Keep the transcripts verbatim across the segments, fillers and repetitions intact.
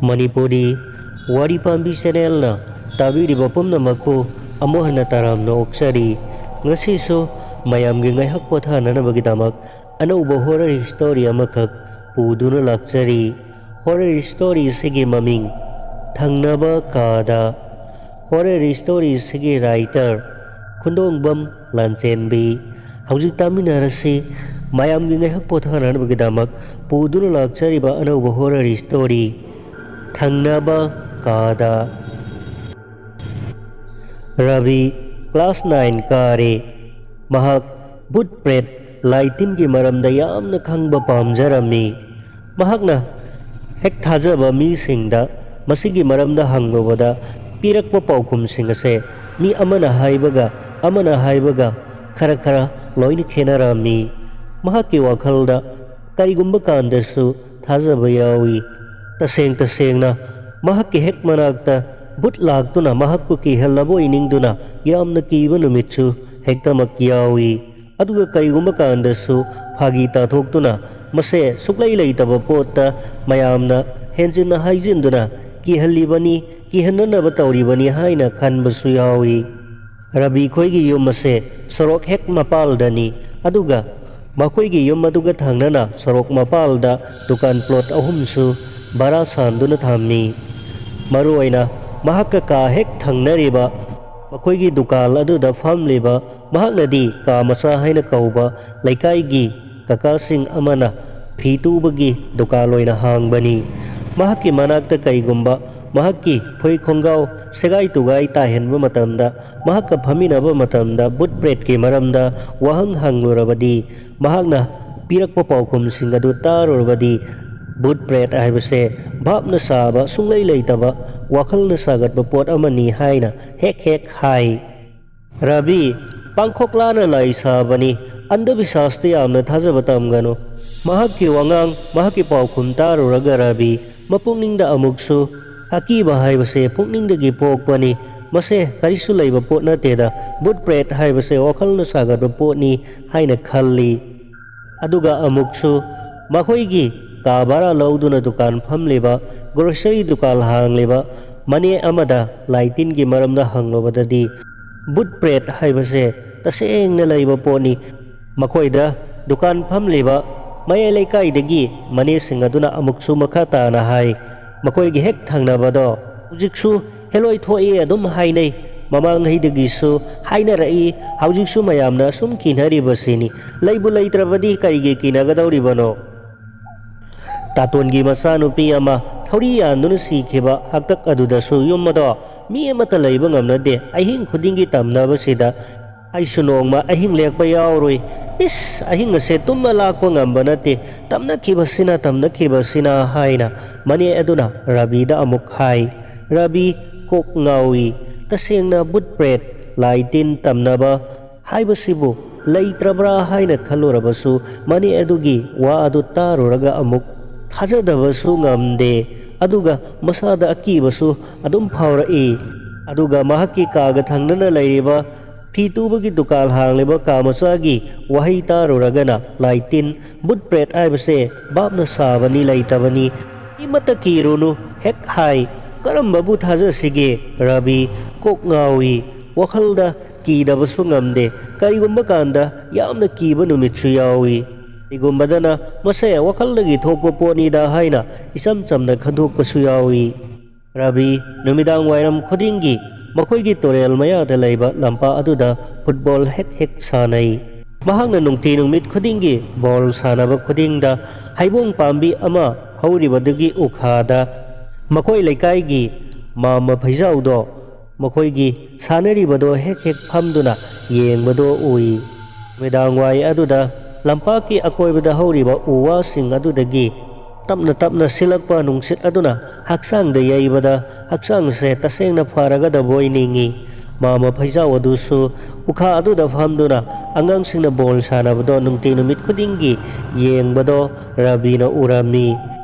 ꯃꯅꯤꯄꯨꯔꯤ ꯋꯥꯔꯤ ꯄꯥꯝꯕꯤ ꯆꯦꯅꯦꯜꯅ ꯇꯥꯕꯤꯔꯤꯕ ꯄꯨꯝꯅꯃꯛꯄꯨ ꯑꯃꯨꯛ ꯍꯟꯅ ꯇꯔꯥꯝꯅ ꯑꯣꯛꯆꯔꯤ꯫ ꯉꯁꯤꯁꯨ ꯃꯌꯥꯝꯒꯤ ꯉꯥꯏꯍꯥꯛ ꯄꯣꯊꯥꯅꯅꯕꯒꯤꯗꯃꯛ ꯑꯅꯧꯕ ꯍꯣꯔꯔ ꯁ꯭ꯇꯣꯔꯤ ꯑꯃꯈꯛ ꯄꯨꯗꯨꯅ ꯂꯥꯛꯆꯔꯤ꯫ ꯍꯣꯔꯔ ꯁ꯭ꯇꯣꯔꯤ ꯑꯁꯤꯒꯤ ꯃꯃꯤꯡ ꯊꯪꯅꯕ ꯀꯥꯗ꯫ ꯍꯣꯔꯔ ꯁ꯭ꯇꯣꯔꯤ ꯑꯁꯤꯒꯤ ꯔꯥꯏꯇꯔ ꯈꯨꯟꯗꯣꯡꯕꯝ ꯂꯥꯟꯆꯦꯟꯕꯤ꯫ ꯍꯧꯖꯤꯛ ꯇꯥꯃꯤꯟꯅꯔꯁꯤ ꯃꯌꯥꯝꯒꯤ ꯉꯥꯏꯍꯥꯛ ꯄꯣꯊꯥꯅꯅꯕꯒꯤꯗꯃꯛ ꯄꯨꯗꯨꯅ ꯂꯥꯛꯆꯔꯤꯕ ꯑꯅꯧꯕ ꯍꯣꯔꯔ ꯁ꯭ꯇꯣꯔꯤ ꯊꯪꯅꯕ ꯀꯥꯗ꯫ ꯔꯕꯤ ꯀ꯭ꯂꯥꯁ ꯅꯥꯏꯟ ꯀꯥꯔꯦ꯫ ꯃꯍꯥꯛ ꯚꯨꯠ ꯄ꯭ꯔꯦꯠ ꯂꯥꯏ ꯇꯤꯟꯒꯤ ꯃꯔꯝꯗ ꯌꯥꯝꯅ ꯈꯪꯕ ꯄꯥꯝꯖꯔꯝꯃꯤ꯫ ꯃꯍꯥꯛꯅ ꯍꯦꯛ ꯊꯥꯖꯕ ꯃꯤꯁꯤꯡꯗ ꯃꯁꯤꯒꯤ ꯃꯔꯝꯗ ꯍꯪꯂꯨꯕꯗ ꯄꯤꯔꯛꯄ ꯄꯥꯎꯈꯨꯝꯁꯤꯡ ꯑꯁꯦ ꯃꯤ ꯑꯃꯅ ꯍꯥꯏꯕꯒ ꯑꯃꯅ ꯍꯥꯏꯕꯒ ꯈꯔ ꯈꯔ ꯂꯣꯏꯅ ꯈꯦꯠꯅꯔꯝꯃꯤ꯫ ꯃꯍꯥꯛꯀꯤ ꯋꯥꯈꯜꯗ ꯀꯔꯤꯒꯨꯝꯕ ꯀꯥꯟꯗꯁꯨ ꯊꯥꯖꯕ ꯌꯥꯎꯏ꯫ ꯇꯁꯦꯡ ꯇꯁꯦꯡꯅ ꯃꯍꯥꯛꯀꯤ ꯍꯦꯛ ꯃꯅꯥꯛꯇ ꯚꯨꯠ ꯂꯥꯛꯇꯨꯅ ꯃꯍꯥꯛꯄꯨ ꯀꯤꯍꯜꯂꯕꯣꯏ ꯅꯤꯡꯗꯨꯅ ꯌꯥꯝꯅ ꯀꯤꯕ ꯅꯨꯃꯤꯠꯁꯨ ꯍꯦꯛꯇꯃꯛ ꯌꯥꯎꯏ꯫ ꯑꯗꯨꯒ ꯀꯔꯤꯒꯨꯝꯕ ꯀꯥꯟꯗꯁꯨ ꯐꯥꯒꯤ ꯇꯥꯊꯣꯛꯇꯨꯅ ꯃꯁꯦ ꯁꯨꯛꯂꯩ ꯂꯩꯇꯕ ꯄꯣꯠꯇ ꯃꯌꯥꯝꯅ ꯍꯦꯟꯖꯤꯟꯅ ꯍꯥꯏꯖꯤꯟꯗꯨꯅ ꯀꯤꯍꯜꯂꯤꯕꯅꯤ, ꯀꯤꯍꯟꯅꯅꯕ ꯇꯧꯔꯤꯕꯅꯤ ꯍꯥꯏꯅ ꯈꯟꯕꯁꯨ ꯌꯥꯎꯏ꯫ ꯔꯕꯤ ꯈꯣꯏꯒꯤ ꯌꯨꯝ ꯑꯁꯦ ꯁꯣꯔꯣꯛ ꯍꯦꯛ ꯃꯄꯥꯜꯗꯅꯤ, ꯑꯗꯨꯒ ꯃꯈꯣꯏꯒꯤ ꯌꯨꯝ ꯑꯗꯨꯒ ꯊꯪꯅꯅ ꯁꯣꯔꯣꯛ ꯃꯄꯥꯜꯗ ꯗꯨꯀꯥꯟ ꯄ꯭ꯂꯣꯠ ꯑꯍꯨꯝꯁꯨ ꯚꯔꯥ ꯁꯥꯟꯗꯨꯅ ꯊꯝꯃꯤ꯫ ꯃꯔꯨꯑꯣꯏꯅ ꯃꯍꯥꯛꯀ ꯀꯥ ꯍꯦꯛ ꯊꯪꯅꯔꯤꯕ ꯃꯈꯣꯏꯒꯤ ꯗꯨꯀꯥꯟ ꯑꯗꯨꯗ ꯐꯝꯂꯤꯕ, ꯃꯍꯥꯛꯅꯗꯤ ꯀꯥ ꯃꯆꯥ ꯍꯥꯏꯅ ꯀꯧꯕ ꯂꯩꯀꯥꯏꯒꯤ ꯀꯀꯥꯁꯤꯡ ꯑꯃꯅ ꯐꯤ ꯇꯨꯕꯒꯤ ꯗꯨꯀꯥꯟ ꯑꯣꯏꯅ ꯍꯥꯡꯕꯅꯤ꯫ ꯃꯍꯥꯛꯀꯤ ꯃꯅꯥꯛꯇ ꯀꯔꯤꯒꯨꯝꯕ ꯃꯍꯥꯛꯀꯤ ꯐꯨꯔꯤꯠ ꯈꯣꯡꯒ꯭ꯔꯥꯎ ꯁꯦꯒꯥꯏ ꯇꯨꯒꯥꯏ ꯇꯥꯏꯍꯟꯕ ꯃꯇꯝꯗ, ꯃꯍꯥꯛꯀ ꯐꯝꯃꯤꯟꯅꯕ ꯃꯇꯝꯗ ꯚꯨꯠ ꯄ꯭ꯔꯦꯠꯀꯤ ꯃꯔꯝꯗ ꯋꯥꯍꯪ ꯍꯪꯂꯨꯔꯕꯗꯤ, ꯃꯍꯥꯛꯅ ꯄꯤꯔꯛꯄ ꯄꯥꯎꯈꯨꯝꯁꯤꯡ ꯑꯗꯨ ꯇꯥꯔꯨꯔꯕꯗꯤ, ꯚꯨꯠ ꯄ꯭ꯔꯦꯠ ꯍꯥꯏꯕꯁꯦ ꯚꯥꯞꯅ ꯁꯥꯕ, ꯁꯨꯡꯂꯩ ꯂꯩꯇꯕ, ꯋꯥꯈꯜꯅ ꯁꯥꯒꯠꯄ ꯄꯣꯠ ꯑꯃꯅꯤ ꯍꯥꯏꯅ ꯍꯦꯛ ꯍꯦꯛ ꯍꯥꯏ꯫ ꯔꯕꯤ ꯄꯥꯡꯈꯣꯛꯂꯥꯅ ꯂꯥꯏ ꯁꯥꯕꯅꯤ, ꯑꯟꯙꯕꯤꯁ꯭ꯋꯥꯁꯇ ꯌꯥꯝꯅ ꯊꯥꯖꯕ ꯇꯝꯒꯅꯨ꯫ ꯃꯍꯥꯛꯀꯤ ꯋꯥꯉꯥꯡ, ꯃꯍꯥꯛꯀꯤ ꯄꯥꯎꯈꯨꯝ ꯇꯥꯔꯨꯔꯒ ꯔꯕꯤ ꯃꯄꯨꯛꯅꯤꯡꯗ ꯑꯃꯨꯛꯁꯨ ꯑꯀꯤꯕ ꯍꯥꯏꯕꯁꯦ ꯄꯨꯛꯅꯤꯡꯗꯒꯤ ꯄꯣꯛꯄꯅꯤ, ꯃꯁꯦ ꯀꯔꯤꯁꯨ ꯂꯩꯕ ꯄꯣꯠ ꯅꯠꯇꯦꯗ, ꯚꯨꯠ ꯄ꯭ꯔꯦꯠ ꯍꯥꯏꯕꯁꯦ ꯋꯥꯈꯜꯅ ꯁꯥꯒꯠꯄ ꯄꯣꯠꯅꯤ ꯍꯥꯏꯅ ꯈꯜꯂꯤ꯫ ꯑꯗꯨꯒ ꯑꯃꯨꯛꯁꯨ ꯃꯈꯣꯏꯒꯤ ꯀꯥ ꯚꯔꯥ ꯂꯧꯗꯨꯅ ꯗꯨꯀꯥꯟ ꯐꯝꯂꯤꯕ, ꯒ꯭ꯔꯣꯁꯔꯤ ꯗꯨꯀꯥꯟ ꯍꯥꯡꯂꯤꯕ ꯃꯅꯦ ꯑꯃꯗ ꯂꯥꯏ ꯇꯤꯟꯒꯤ ꯃꯔꯝꯗ ꯍꯪꯂꯨꯕꯗꯗꯤ, ꯚꯨꯠ ꯄ꯭ꯔꯦꯠ ꯍꯥꯏꯕꯁꯦ ꯇꯁꯦꯡꯅ ꯂꯩꯕ ꯄꯣꯠꯅꯤ꯫ ꯃꯈꯣꯏꯗ ꯗꯨꯀꯥꯟ ꯐꯝꯂꯤꯕ ꯃꯌꯥꯏ ꯂꯩꯀꯥꯏꯗꯒꯤ ꯃꯅꯦꯁꯤꯡ ꯑꯗꯨꯅ ꯑꯃꯨꯛꯁꯨ ꯃꯈꯥ ꯇꯥꯅ ꯍꯥꯏ, ꯃꯈꯣꯏꯒꯤ ꯍꯦꯛ ꯊꯪꯅꯕꯗꯣ ꯍꯧꯖꯤꯛꯁꯨ ꯍꯦꯂꯣꯏ ꯊꯣꯛꯏ ꯑꯗꯨꯝ ꯍꯥꯏꯅꯩ꯫ ꯃꯃꯥꯡꯉꯩꯗꯒꯤꯁꯨ ꯍꯥꯏꯅꯔꯛꯏ, ꯍꯧꯖꯤꯛꯁꯨ ꯃꯌꯥꯝꯅ ꯑꯁꯨꯝ ꯀꯤꯅꯔꯤꯕꯁꯤꯅꯤ꯫ ꯂꯩꯕꯨ ꯂꯩꯇ꯭ꯔꯕꯗꯤ ꯀꯔꯤꯒꯤ ꯀꯤꯅꯒꯗꯧꯔꯤꯕꯅꯣ? ꯇꯥꯇꯣꯟꯒꯤ ꯃꯆꯥꯅꯨꯄꯤ ꯑꯃ ꯊꯧꯔꯤ ꯌꯥꯟꯗꯨꯅ ꯁꯤꯈꯤꯕ ꯍꯥꯛꯇꯛ ꯑꯗꯨꯗꯁꯨ ꯌꯨꯝ ꯑꯗꯣ ꯃꯤ ꯑꯃꯠꯇ ꯂꯩꯕ ꯉꯝꯅꯗꯦ꯫ ꯑꯍꯤꯡ ꯈꯨꯗꯤꯡꯒꯤ ꯇꯝꯅꯕꯁꯤꯗ ꯑꯩꯁꯨ ꯅꯣꯡꯃ ꯑꯍꯤꯡ ꯂꯦꯛꯄ ꯌꯥꯎꯔꯨꯏ꯫ ꯏꯁ, ꯑꯍꯤꯡ ꯑꯁꯦ ꯇꯨꯝꯕ ꯂꯥꯛꯄ ꯉꯝꯕ ꯅꯠꯇꯦ꯫ ꯇꯝꯅꯈꯤꯕꯁꯤꯅ, ꯇꯝꯅꯈꯤꯕꯁꯤꯅ ꯍꯥꯏꯅ ꯃꯅꯦ ꯑꯗꯨꯅ ꯔꯕꯤꯗ ꯑꯃꯨꯛ ꯍꯥꯏ꯫ ꯔꯕꯤ ꯀꯣꯛ ꯉꯥꯎꯏ꯫ ꯇꯁꯦꯡꯅ ꯚꯨꯠ ꯄ꯭ꯔꯦꯠ, ꯂꯥꯏ ꯇꯤꯟ ꯇꯝꯅꯕ ꯍꯥꯏꯕꯁꯤꯕꯨ ꯂꯩꯇ꯭ꯔꯕ꯭ꯔꯥ ꯍꯥꯏꯅ ꯈꯜꯂꯨꯔꯕꯁꯨ, ꯃꯅꯦ ꯑꯗꯨꯒꯤ ꯋꯥ ꯑꯗꯨ ꯇꯥꯔꯨꯔꯒ ꯑꯃꯨꯛ ꯊꯥꯖꯗꯕꯁꯨ ꯉꯝꯗꯦ꯫ ꯑꯗꯨꯒ ꯃꯁꯥꯗ ꯑꯀꯤꯕꯁꯨ ꯑꯗꯨꯝ ꯐꯥꯎꯔꯛꯏ꯫ ꯑꯗꯨꯒ ꯃꯍꯥꯛꯀꯤ ꯀꯥꯒ ꯊꯪꯅꯅ ꯂꯩꯔꯤꯕ ꯐꯤ ꯇꯨꯕꯒꯤ ꯗꯨꯀꯥꯟ ꯍꯥꯡꯂꯤꯕ ꯀꯥ ꯃꯆꯥꯒꯤ ꯋꯥꯍꯩ ꯇꯥꯔꯨꯔꯒꯅ ꯂꯥꯏ ꯇꯤꯟ, ꯚꯨꯠ ꯄ꯭ꯔꯦꯠ ꯍꯥꯏꯕꯁꯦ ꯚꯥꯞꯅ ꯁꯥꯕꯅꯤ, ꯂꯩꯇꯕꯅꯤ꯫ ꯏꯃꯠꯇ ꯀꯤꯔꯨꯅꯨ ꯍꯦꯛ ꯍꯥꯏ꯫ ꯀꯔꯝꯕꯕꯨ ꯊꯥꯖꯁꯤꯒꯦ? ꯔꯕꯤ ꯀꯣꯛ ꯉꯥꯎꯏ꯫ ꯋꯥꯈꯜꯗ ꯀꯤꯗꯕꯁꯨ ꯉꯝꯗꯦ꯫ ꯀꯔꯤꯒꯨꯝꯕ ꯀꯥꯟꯗ ꯌꯥꯝꯅ ꯀꯤꯕ ꯅꯨꯃꯤꯠꯁꯨ ꯌꯥꯎꯏ꯫ ꯀꯔꯤꯒꯨꯝꯕꯗꯅ ꯃꯁꯦ ꯋꯥꯈꯜꯗꯒꯤ ꯊꯣꯛꯄ ꯄꯣꯠꯅꯤꯗ ꯍꯥꯏꯅ ꯏꯆꯝ ꯆꯝꯅ ꯈꯟꯗꯣꯛꯄꯁꯨ ꯌꯥꯎꯏ꯫ ꯔꯕꯤ ꯅꯨꯃꯤꯗꯥꯡ ꯋꯥꯏꯔꯝ ꯈꯨꯗꯤꯡꯒꯤ ꯃꯈꯣꯏꯒꯤ ꯇꯨꯔꯦꯜ ꯃꯌꯥꯗ ꯂꯩꯕ ꯂꯝꯄꯥꯛ ꯑꯗꯨꯗ ꯐꯨꯠꯕꯣꯜ ꯍꯦꯛ ꯍꯦꯛ ꯁꯥꯟꯅꯩ꯫ ꯃꯍꯥꯛꯅ ꯅꯨꯡꯇꯤ ꯅꯨꯃꯤꯠ ꯈꯨꯗꯤꯡꯒꯤ ꯕꯣꯜ ꯁꯥꯟꯅꯕ ꯈꯨꯗꯤꯡꯗ ꯍꯩꯕꯣꯡ ꯄꯥꯝꯕꯤ ꯑꯃ ꯍꯧꯔꯤꯕꯗꯨꯒꯤ ꯎꯈꯥꯗ ꯃꯈꯣꯏ ꯂꯩꯀꯥꯏꯒꯤ ꯃꯥꯝꯃ ꯐꯩꯖꯥꯎꯗꯣ ꯃꯈꯣꯏꯒꯤ ꯁꯥꯟꯅꯔꯤꯕꯗꯣ ꯍꯦꯛ ꯍꯦꯛ ꯐꯝꯗꯨꯅ ꯌꯦꯡꯕꯗꯣ ꯎꯏ꯫ ꯅꯨꯃꯤꯗꯥꯡꯋꯥꯏ ꯑꯗꯨꯗ ꯂꯝꯄꯥꯛꯀꯤ ꯑꯀꯣꯏꯕꯗ ꯍꯧꯔꯤꯕ ꯎ ꯋꯥꯁꯤꯡ ꯑꯗꯨꯗꯒꯤ ꯇꯞꯅ ꯇꯞꯅ ꯁꯤꯜꯂꯛꯄ ꯅꯨꯡꯁꯤꯠ ꯑꯗꯨꯅ ꯍꯛꯆꯥꯡꯗ ꯌꯩꯕꯗ ꯍꯛꯆꯥꯡꯁꯦ ꯇꯁꯦꯡꯅ ꯐꯔꯒꯗꯕꯣꯏ ꯅꯤꯡꯏ꯫ ꯃꯥꯝꯃ ꯐꯩꯖꯥꯎ ꯑꯗꯨꯁꯨ ꯎꯈꯥ ꯑꯗꯨꯗ ꯐꯝꯗꯨꯅ ꯑꯉꯥꯡꯁꯤꯡꯅ ꯕꯣꯜ ꯁꯥꯟꯅꯕꯗꯣ ꯅꯨꯡꯇꯤ ꯅꯨꯃꯤꯠ ꯈꯨꯗꯤꯡꯒꯤ ꯌꯦꯡꯕꯗꯣ ꯔꯕꯤꯅ ꯎꯔꯝꯃꯤ꯫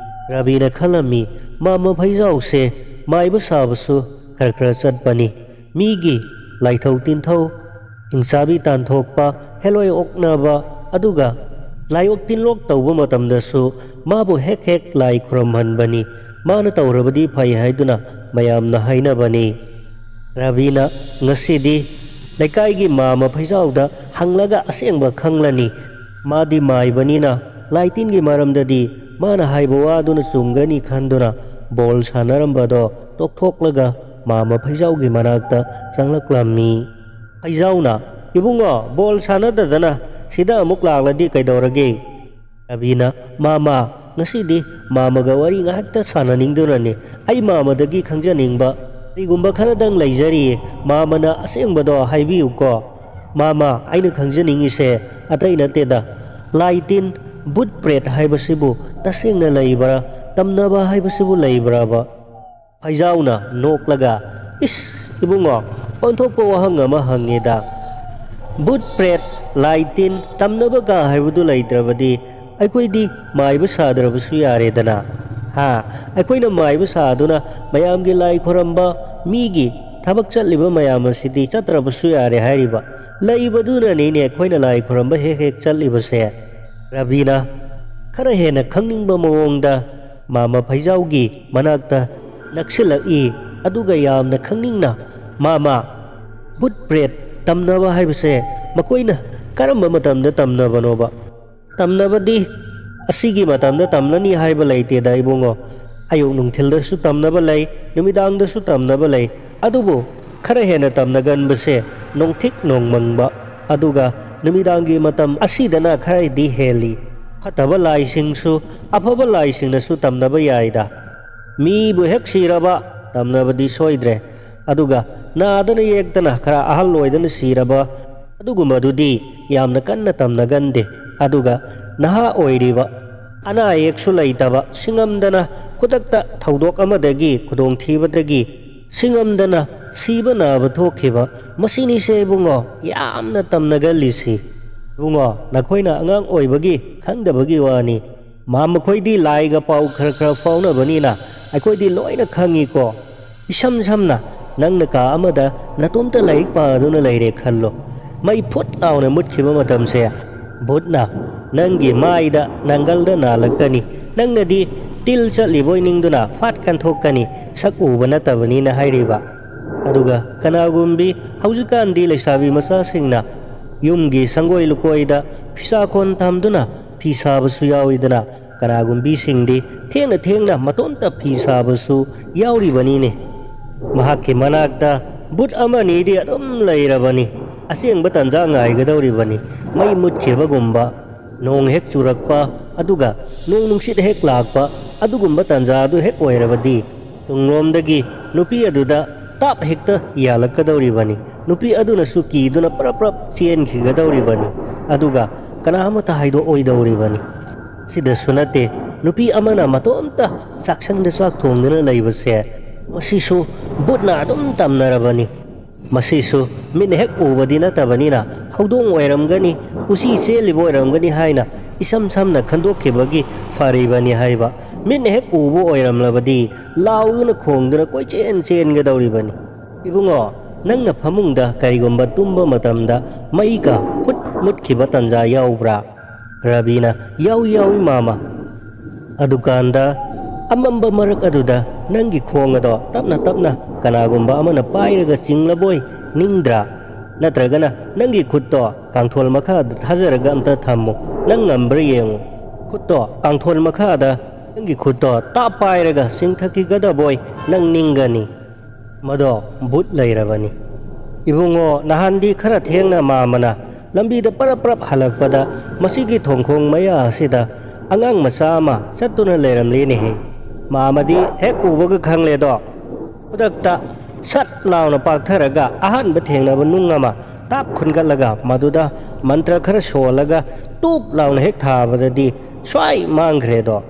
ꯔꯕꯤꯅ ꯈꯜꯂꯝꯃꯤ, ꯃꯥꯝꯃ ꯐꯩꯖꯥꯎꯁꯦ ꯃꯥꯏꯕ ꯁꯥꯕꯁꯨ ꯈꯔ ꯈꯔ ꯆꯠꯄꯅꯤ꯫ ꯃꯤꯒꯤ ꯂꯥꯏꯊꯧ ꯇꯤꯟꯊꯧ, ꯍꯤꯡꯆꯥꯕꯤ ꯇꯥꯟꯊꯣꯛꯄ, ꯍꯦꯂꯣꯏ ꯑꯣꯛꯅꯕ, ꯑꯗꯨꯒ ꯂꯥꯏꯑꯣꯛ ꯇꯤꯟꯂꯣꯛ ꯇꯧꯕ ꯃꯇꯝꯗꯁꯨ ꯃꯥꯕꯨ ꯍꯦꯛ ꯍꯦꯛ ꯂꯥꯏ ꯈꯨꯔꯨꯝꯍꯟꯕꯅꯤ꯫ ꯃꯥꯅ ꯇꯧꯔꯕꯗꯤ ꯐꯩ ꯍꯥꯏꯗꯨꯅ ꯃꯌꯥꯝꯅ ꯍꯥꯏꯅꯕꯅꯤ꯫ ꯔꯕꯤꯅ ꯉꯁꯤꯗꯤ ꯂꯩꯀꯥꯏꯒꯤ ꯃꯥꯃ ꯐꯩꯖꯥꯎꯗ ꯍꯪꯂꯒ ꯑꯁꯦꯡꯕ ꯈꯪꯂꯅꯤ꯫ ꯃꯥꯗꯤ ꯃꯥꯏꯕꯅꯤꯅ ꯂꯥꯏꯇꯤꯟꯒꯤ ꯃꯔꯝꯗꯗꯤ ꯃꯥꯅ ꯍꯥꯏꯕ ꯋꯥꯗꯨꯅ ꯆꯨꯝꯒꯅꯤ ꯈꯟꯗꯨꯅ ꯕꯣꯜ ꯁꯥꯟꯅꯔꯝꯕꯗꯣ ꯇꯣꯛꯊꯣꯛꯂꯒ ꯃꯥꯃ ꯐꯩꯖꯥꯎꯒꯤ ꯃꯅꯥꯛꯇ ꯆꯪꯂꯛꯂꯝꯃꯤ꯫ ꯐꯩꯖꯥꯎꯅ, "ꯏꯕꯨꯡꯉꯣ, ꯕꯣꯜ ꯁꯥꯟꯅꯗꯗꯅ ꯁꯤꯗ ꯑꯃꯨꯛ ꯂꯥꯛꯂꯗꯤ ꯀꯩꯗꯧꯔꯒꯦ?" ꯔꯕꯤꯅ, "ꯃꯥꯃ, ꯉꯁꯤꯗꯤ ꯃꯥꯃꯒ ꯋꯥꯔꯤ ꯉꯥꯏꯍꯥꯛꯇ ꯁꯥꯟꯅꯅꯤꯡꯗꯨꯅꯅꯤ꯫ ꯑꯩ ꯃꯥꯃꯗꯒꯤ ꯈꯪꯖꯅꯤꯡꯕ ꯀꯔꯤꯒꯨꯝꯕ ꯈꯔꯗꯪ ꯂꯩꯖꯔꯤꯌꯦ꯫ ꯃꯥꯃꯅ ꯑꯁꯦꯡꯕꯗꯣ ꯍꯥꯏꯕꯤꯌꯨꯀꯣ꯫ ꯃꯥꯃ, ꯑꯩꯅ ꯈꯪꯖꯅꯤꯡꯉꯤꯁꯦ ꯑꯇꯩ ꯅꯠꯇꯦꯗ꯫ ꯂꯥꯏ ꯇꯤꯟ, ꯚꯨꯠ ꯄ꯭ꯔꯦꯠ ꯍꯥꯏꯕꯁꯤꯕꯨ ꯇꯁꯦꯡꯅ ꯂꯩꯕ꯭ꯔꯥ? ꯇꯝꯅꯕ ꯍꯥꯏꯕꯁꯤꯕꯨ ꯂꯩꯕ꯭ꯔꯕ?" ꯐꯩꯖꯥꯎꯅ ꯅꯣꯛꯂꯒ, "ꯏꯁ, ꯏꯕꯨꯡꯉꯣ, ꯑꯣꯟꯊꯣꯛꯄ ꯋꯥꯍꯪ ꯑꯃ ꯍꯪꯉꯦꯗ꯫ ꯚꯨꯠ ꯄ꯭ꯔꯦꯠ, ꯂꯥꯏ ꯇꯤꯟ, ꯇꯝꯅꯕꯒ ꯍꯥꯏꯕꯗꯨ ꯂꯩꯇ꯭ꯔꯕꯗꯤ ꯑꯩꯈꯣꯏꯗꯤ ꯃꯥꯏꯕ ꯁꯥꯗ꯭ꯔꯕꯁꯨ ꯌꯥꯔꯦꯗꯅ꯫ ꯍꯥ? ꯑꯩꯈꯣꯏꯅ ꯃꯥꯏꯕ ꯁꯥꯗꯨꯅ ꯃꯌꯥꯝꯒꯤ ꯂꯥꯏ ꯈꯨꯔꯝꯕ, ꯃꯤꯒꯤ ꯊꯕꯛ ꯆꯠꯂꯤꯕ ꯃꯌꯥꯝ ꯑꯁꯤꯗꯤ ꯆꯠꯇ꯭ꯔꯕꯁꯨ ꯌꯥꯔꯦ ꯍꯥꯏꯔꯤꯕ꯫ ꯂꯩꯕꯗꯨꯅꯅꯤꯅꯦ ꯑꯩꯈꯣꯏꯅ ꯂꯥꯏ ꯈꯨꯔꯝꯕ ꯍꯦꯛ ꯍꯦꯛ ꯆꯠꯂꯤꯕꯁꯦ꯫" ꯔꯕꯤꯅ ꯈꯔ ꯍꯦꯟꯅ ꯈꯪꯅꯤꯡꯕ ꯃꯑꯣꯡꯗ ꯃꯥꯃ ꯐꯩꯖꯥꯎꯒꯤ ꯃꯅꯥꯛꯇ ꯅꯛꯁꯤꯜꯂꯛꯏ꯫ ꯑꯗꯨꯒ ꯌꯥꯝꯅ ꯈꯪꯅꯤꯡꯅ, "ꯃꯥꯃ, ꯚꯨꯠ ꯄ꯭ꯔꯦꯠ ꯇꯝꯅꯕ ꯍꯥꯏꯕꯁꯦ ꯃꯈꯣꯏꯅ ꯀꯔꯝꯕ ꯃꯇꯝꯗ ꯇꯝꯅꯕꯅꯣꯕ?" "ꯇꯝꯅꯕꯗꯤ ꯑꯁꯤꯒꯤ ꯃꯇꯝꯗ ꯇꯝꯂꯅꯤ ꯍꯥꯏꯕ ꯂꯩꯇꯦꯗ, ꯏꯕꯨꯡꯉꯣ꯫ ꯑꯌꯨꯛ ꯅꯨꯡꯊꯤꯜꯗꯁꯨ ꯇꯝꯅꯕ ꯂꯩ, ꯅꯨꯃꯤꯗꯥꯡꯗꯁꯨ ꯇꯝꯅꯕ ꯂꯩ꯫ ꯑꯗꯨꯕꯨ ꯈꯔ ꯍꯦꯟꯅ ꯇꯝꯅꯒꯟꯕꯁꯦ ꯅꯣꯡꯊꯤꯛ ꯅꯣꯡꯃꯪꯕ, ꯑꯗꯨꯒ ꯅꯨꯃꯤꯗꯥꯡꯒꯤ ꯃꯇꯝ ꯑꯁꯤꯗꯅ ꯈꯔꯗꯤ ꯍꯦꯜꯂꯤ꯫ ꯐꯠꯇꯕ ꯂꯥꯏꯁꯤꯡꯁꯨ ꯑꯐꯕ ꯂꯥꯏꯁꯤꯡꯅꯁꯨ ꯇꯝꯅꯕ ꯌꯥꯏꯗ꯫ ꯃꯤꯕꯨ ꯍꯦꯛ ꯁꯤꯔꯕ ꯇꯝꯅꯕꯗꯤ ꯁꯣꯏꯗ꯭ꯔꯦ꯫ ꯑꯗꯨꯒ ꯅꯥꯗꯅ ꯌꯦꯛꯇꯅ ꯈꯔ ꯑꯍꯜ ꯑꯣꯏꯗꯅ ꯁꯤꯔꯕ ꯑꯗꯨꯒꯨꯝꯕꯗꯨꯗꯤ ꯌꯥꯝꯅ ꯀꯟꯅ ꯇꯝꯅꯒꯟꯗꯦ꯫ ꯑꯗꯨꯒ ꯅꯍꯥ ꯑꯣꯏꯔꯤꯕ, ꯑꯅꯥ ꯑꯌꯦꯛꯁꯨ ꯂꯩꯇꯕ, ꯁꯤꯡꯉꯝꯗꯅ ꯈꯨꯗꯛꯇ ꯊꯧꯗꯣꯛ ꯑꯃꯗꯒꯤ, ꯈꯨꯗꯣꯡꯊꯤꯕꯗꯒꯤ ꯁꯤꯡꯉꯝꯗꯅ ꯁꯤꯕ ꯅꯥꯕ ꯊꯣꯛꯈꯤꯕ, ꯃꯁꯤꯅꯤꯁꯦ ꯏꯕꯨꯡꯉꯣ ꯌꯥꯝꯅ ꯇꯝꯅꯒꯜꯂꯤꯁꯤ꯫ ꯏꯕꯨꯡꯉꯣ, ꯅꯈꯣꯏꯅ ꯑꯉꯥꯡ ꯑꯣꯏꯕꯒꯤ ꯈꯪꯗꯕꯒꯤ ꯋꯥꯅꯤ꯫ ꯃꯥ ꯃꯈꯣꯏꯗꯤ ꯂꯥꯏꯒ ꯄꯥꯎ ꯈꯔ ꯈꯔ ꯐꯥꯎꯅꯕꯅꯤꯅ ꯑꯩꯈꯣꯏꯗꯤ ꯂꯣꯏꯅ ꯈꯪꯉꯤꯀꯣ꯫ ꯏꯁꯝ ꯁꯝꯅ ꯅꯪꯅ ꯀꯥ ꯑꯃꯗ ꯅꯇꯣꯝꯇ ꯂꯥꯏꯔꯤꯛ ꯄꯥꯗꯨꯅ ꯂꯩꯔꯦ ꯈꯜꯂꯣ꯫ ꯃꯩ ꯐꯨꯠ ꯂꯥꯎꯅ ꯃꯨꯠꯈꯤꯕ ꯃꯇꯝꯁꯦ ꯚꯨꯠꯅ ꯅꯪꯒꯤ ꯃꯥꯏꯗ ꯅꯥꯡꯒꯜꯗ ꯅꯥꯜꯂꯛꯀꯅꯤ꯫ ꯅꯪꯅꯗꯤ ꯇꯤꯜ ꯆꯠꯂꯤꯕꯣꯏ ꯅꯤꯡꯗꯨꯅ ꯐꯥꯠ ꯀꯟꯊꯣꯛꯀꯅꯤ, ꯁꯛ ꯎꯕ ꯅꯠꯇꯕꯅꯤꯅ ꯍꯥꯏꯔꯤꯕ꯫ ꯑꯗꯨꯒ ꯀꯅꯥꯒꯨꯝꯕꯤ ꯍꯧꯖꯤꯛꯀꯥꯟꯗꯤ ꯂꯩꯁꯥꯕꯤ ꯃꯆꯥꯁꯤꯡꯅ ꯌꯨꯝꯒꯤ ꯁꯪꯒꯣꯏ ꯂꯨꯀꯣꯏꯗ ꯐꯤꯁꯥꯀꯣꯟ ꯊꯝꯗꯨꯅ ꯐꯤ ꯁꯥꯕꯁꯨ ꯌꯥꯎꯏꯗꯅ, ꯀꯅꯥꯒꯨꯝꯕꯤꯁꯤꯡꯗꯤ ꯊꯦꯡꯅ ꯊꯦꯡꯅ ꯃꯇꯣꯝꯇ ꯐꯤ ꯁꯥꯕꯁꯨ ꯌꯥꯎꯔꯤꯕꯅꯤꯅꯦ꯫ ꯃꯍꯥꯛꯀꯤ ꯃꯅꯥꯛꯇ ꯕꯨꯠ ꯑꯃꯅꯤꯗꯤ ꯑꯗꯨꯝ ꯂꯩꯔꯕꯅꯤ꯫ ꯑꯁꯦꯡꯕ ꯇꯟꯖꯥ ꯉꯥꯏꯒꯗꯧꯔꯤꯕꯅꯤ꯫ ꯃꯩ ꯃꯨꯠꯈꯤꯕꯒꯨꯝꯕ, ꯅꯣꯡ ꯍꯦꯛ ꯆꯨꯔꯛꯄ, ꯑꯗꯨꯒ ꯅꯣꯡ ꯅꯨꯡꯁꯤꯠ ꯍꯦꯛ ꯂꯥꯛꯄ, ꯑꯗꯨꯒꯨꯝꯕ ꯇꯟꯖꯥ ꯑꯗꯨ ꯍꯦꯛ ꯑꯣꯏꯔꯕꯗꯤ, ꯇꯨꯡꯂꯣꯝꯗꯒꯤ ꯅꯨꯄꯤ ꯑꯗꯨꯗ ꯇꯥꯞ ꯍꯦꯛꯇ ꯌꯥꯜꯂꯛꯀꯗꯧꯔꯤꯕꯅꯤ꯫ ꯅꯨꯄꯤ ꯑꯗꯨꯅꯁꯨ ꯀꯤꯗꯨꯅ ꯄ꯭ꯔꯞ ꯄ꯭ꯔꯞ ꯆꯦꯟꯈꯤꯒꯗꯧꯔꯤꯕꯅꯤ꯫ ꯑꯗꯨꯒ ꯀꯅꯥ ꯑꯃꯠꯇ ꯍꯥꯏꯗꯣꯛꯑꯣꯏꯗꯧꯔꯤꯕꯅꯤ꯫ ꯁꯤꯗꯁꯨ ꯅꯠꯇꯦ, ꯅꯨꯄꯤ ꯑꯃꯅ ꯃꯇꯣꯝꯇ ꯆꯥꯛꯁꯪꯗ ꯆꯥꯛ ꯊꯣꯡꯗꯨꯅ ꯂꯩꯕꯁꯦ, ꯃꯁꯤꯁꯨ ꯕꯨꯠꯅ ꯑꯗꯨꯝ ꯇꯝꯅꯔꯕꯅꯤ꯫ ꯃꯁꯤꯁꯨ ꯃꯤꯠꯅ ꯍꯦꯛ ꯎꯕꯗꯤ ꯅꯠꯇꯕꯅꯤꯅ, ꯍꯧꯗꯣꯡ ꯑꯣꯏꯔꯝꯒꯅꯤ, ꯎꯆꯤ ꯆꯦꯜꯂꯤꯕ ꯑꯣꯏꯔꯝꯒꯅꯤ ꯍꯥꯏꯅ ꯏꯁꯝ ꯁꯝꯅ ꯈꯟꯗꯣꯛꯈꯤꯕꯒꯤ ꯐꯔꯤꯕꯅꯤ ꯍꯥꯏꯕ꯫ ꯃꯤꯠꯅ ꯍꯦꯛ ꯎꯕ ꯑꯣꯏꯔꯝꯂꯕꯗꯤ ꯂꯥꯎꯗꯨꯅ ꯈꯣꯡꯗꯨꯅ ꯀꯣꯏꯆꯦꯟ ꯆꯦꯟꯒꯗꯧꯔꯤꯕꯅꯤ꯫ ꯏꯕꯨꯡꯉꯣ, ꯅꯪꯅ ꯐꯃꯨꯡꯗ ꯀꯔꯤꯒꯨꯝꯕ ꯇꯨꯝꯕ ꯃꯇꯝꯗ ꯃꯩꯒ ꯐꯨꯠ ꯃꯨꯠꯈꯤꯕ ꯇꯟꯖꯥ ꯌꯥꯎꯕ꯭ꯔꯥ? ꯔꯕꯤꯅ, ꯌꯥꯎꯏ, ꯌꯥꯎꯏ, ꯃꯥꯃ꯫ ꯑꯗꯨꯀꯥꯟꯗ ꯑꯃꯝꯕ ꯃꯔꯛ ꯑꯗꯨꯗ ꯅꯪꯒꯤ ꯈꯣꯡ ꯑꯗꯣ ꯇꯞꯅ ꯇꯞꯅ ꯀꯅꯥꯒꯨꯝꯕ ꯑꯃꯅ ꯄꯥꯏꯔꯒ ꯆꯤꯡꯂꯕꯣꯏ ꯅꯤꯡꯗ꯭ꯔꯥ? ꯅꯠꯇ꯭ꯔꯒꯅ ꯅꯪꯒꯤ ꯈꯨꯠꯇꯣ ꯀꯥꯡꯊꯣꯜ ꯃꯈꯥꯗ ꯊꯥꯖꯔꯒ ꯑꯝꯇ ꯊꯝꯃꯨ, ꯅꯪ ꯉꯝꯕ꯭ꯔꯥ ꯌꯦꯡꯉꯨ꯫ ꯈꯨꯠꯇꯣ ꯀꯥꯡꯊꯣꯜ ꯃꯈꯥꯗ ꯅꯪꯒꯤ ꯈꯨꯠꯇꯣ ꯇꯥꯞ ꯄꯥꯏꯔꯒ ꯆꯤꯡꯊꯈꯤꯒꯗꯕꯣꯏ ꯅꯪ ꯅꯤꯡꯒꯅꯤ꯫ ꯃꯗꯣ ꯕꯨꯠ ꯂꯩꯔꯕꯅꯤ꯫ ꯏꯕꯨꯡꯉꯣ, ꯅꯍꯥꯟꯗꯤ ꯈꯔ ꯊꯦꯡꯅ ꯃꯥꯃꯅ ꯂꯝꯕꯤꯗ ꯄꯔꯞ ꯄꯔꯞ ꯍꯜꯂꯛꯄꯗ ꯃꯁꯤꯒꯤ ꯊꯣꯡꯈꯣꯡ ꯃꯌꯥ ꯑꯁꯤꯗ ꯑꯉꯥꯡ ꯃꯆꯥ ꯑꯃ ꯆꯠꯇꯨꯅ ꯂꯩꯔꯝꯂꯦꯅꯦꯍꯦ꯫ ꯃꯥꯃꯗꯤ ꯍꯦꯛ ꯎꯕꯒ ꯈꯪꯂꯦꯗꯣ꯫ ꯈꯨꯗꯛꯇ ꯁꯠ ꯂꯥꯎꯅ ꯄꯥꯛꯊꯔꯒ ꯑꯍꯥꯟꯕ ꯊꯦꯡꯅꯕ ꯅꯨꯡ ꯑꯃ ꯇꯥꯞ ꯈꯨꯟꯒꯠꯂꯒ ꯃꯗꯨꯗ ꯃꯟꯇ꯭ꯔ ꯈꯔ ꯁꯣꯜꯂꯒ ꯇꯨꯞ ꯂꯥꯎꯅ ꯍꯦꯛ ꯊꯥꯕꯗꯗꯤ ꯁ꯭ꯋꯥꯏ ꯃꯥꯡꯈ꯭ꯔꯦꯗꯣ꯫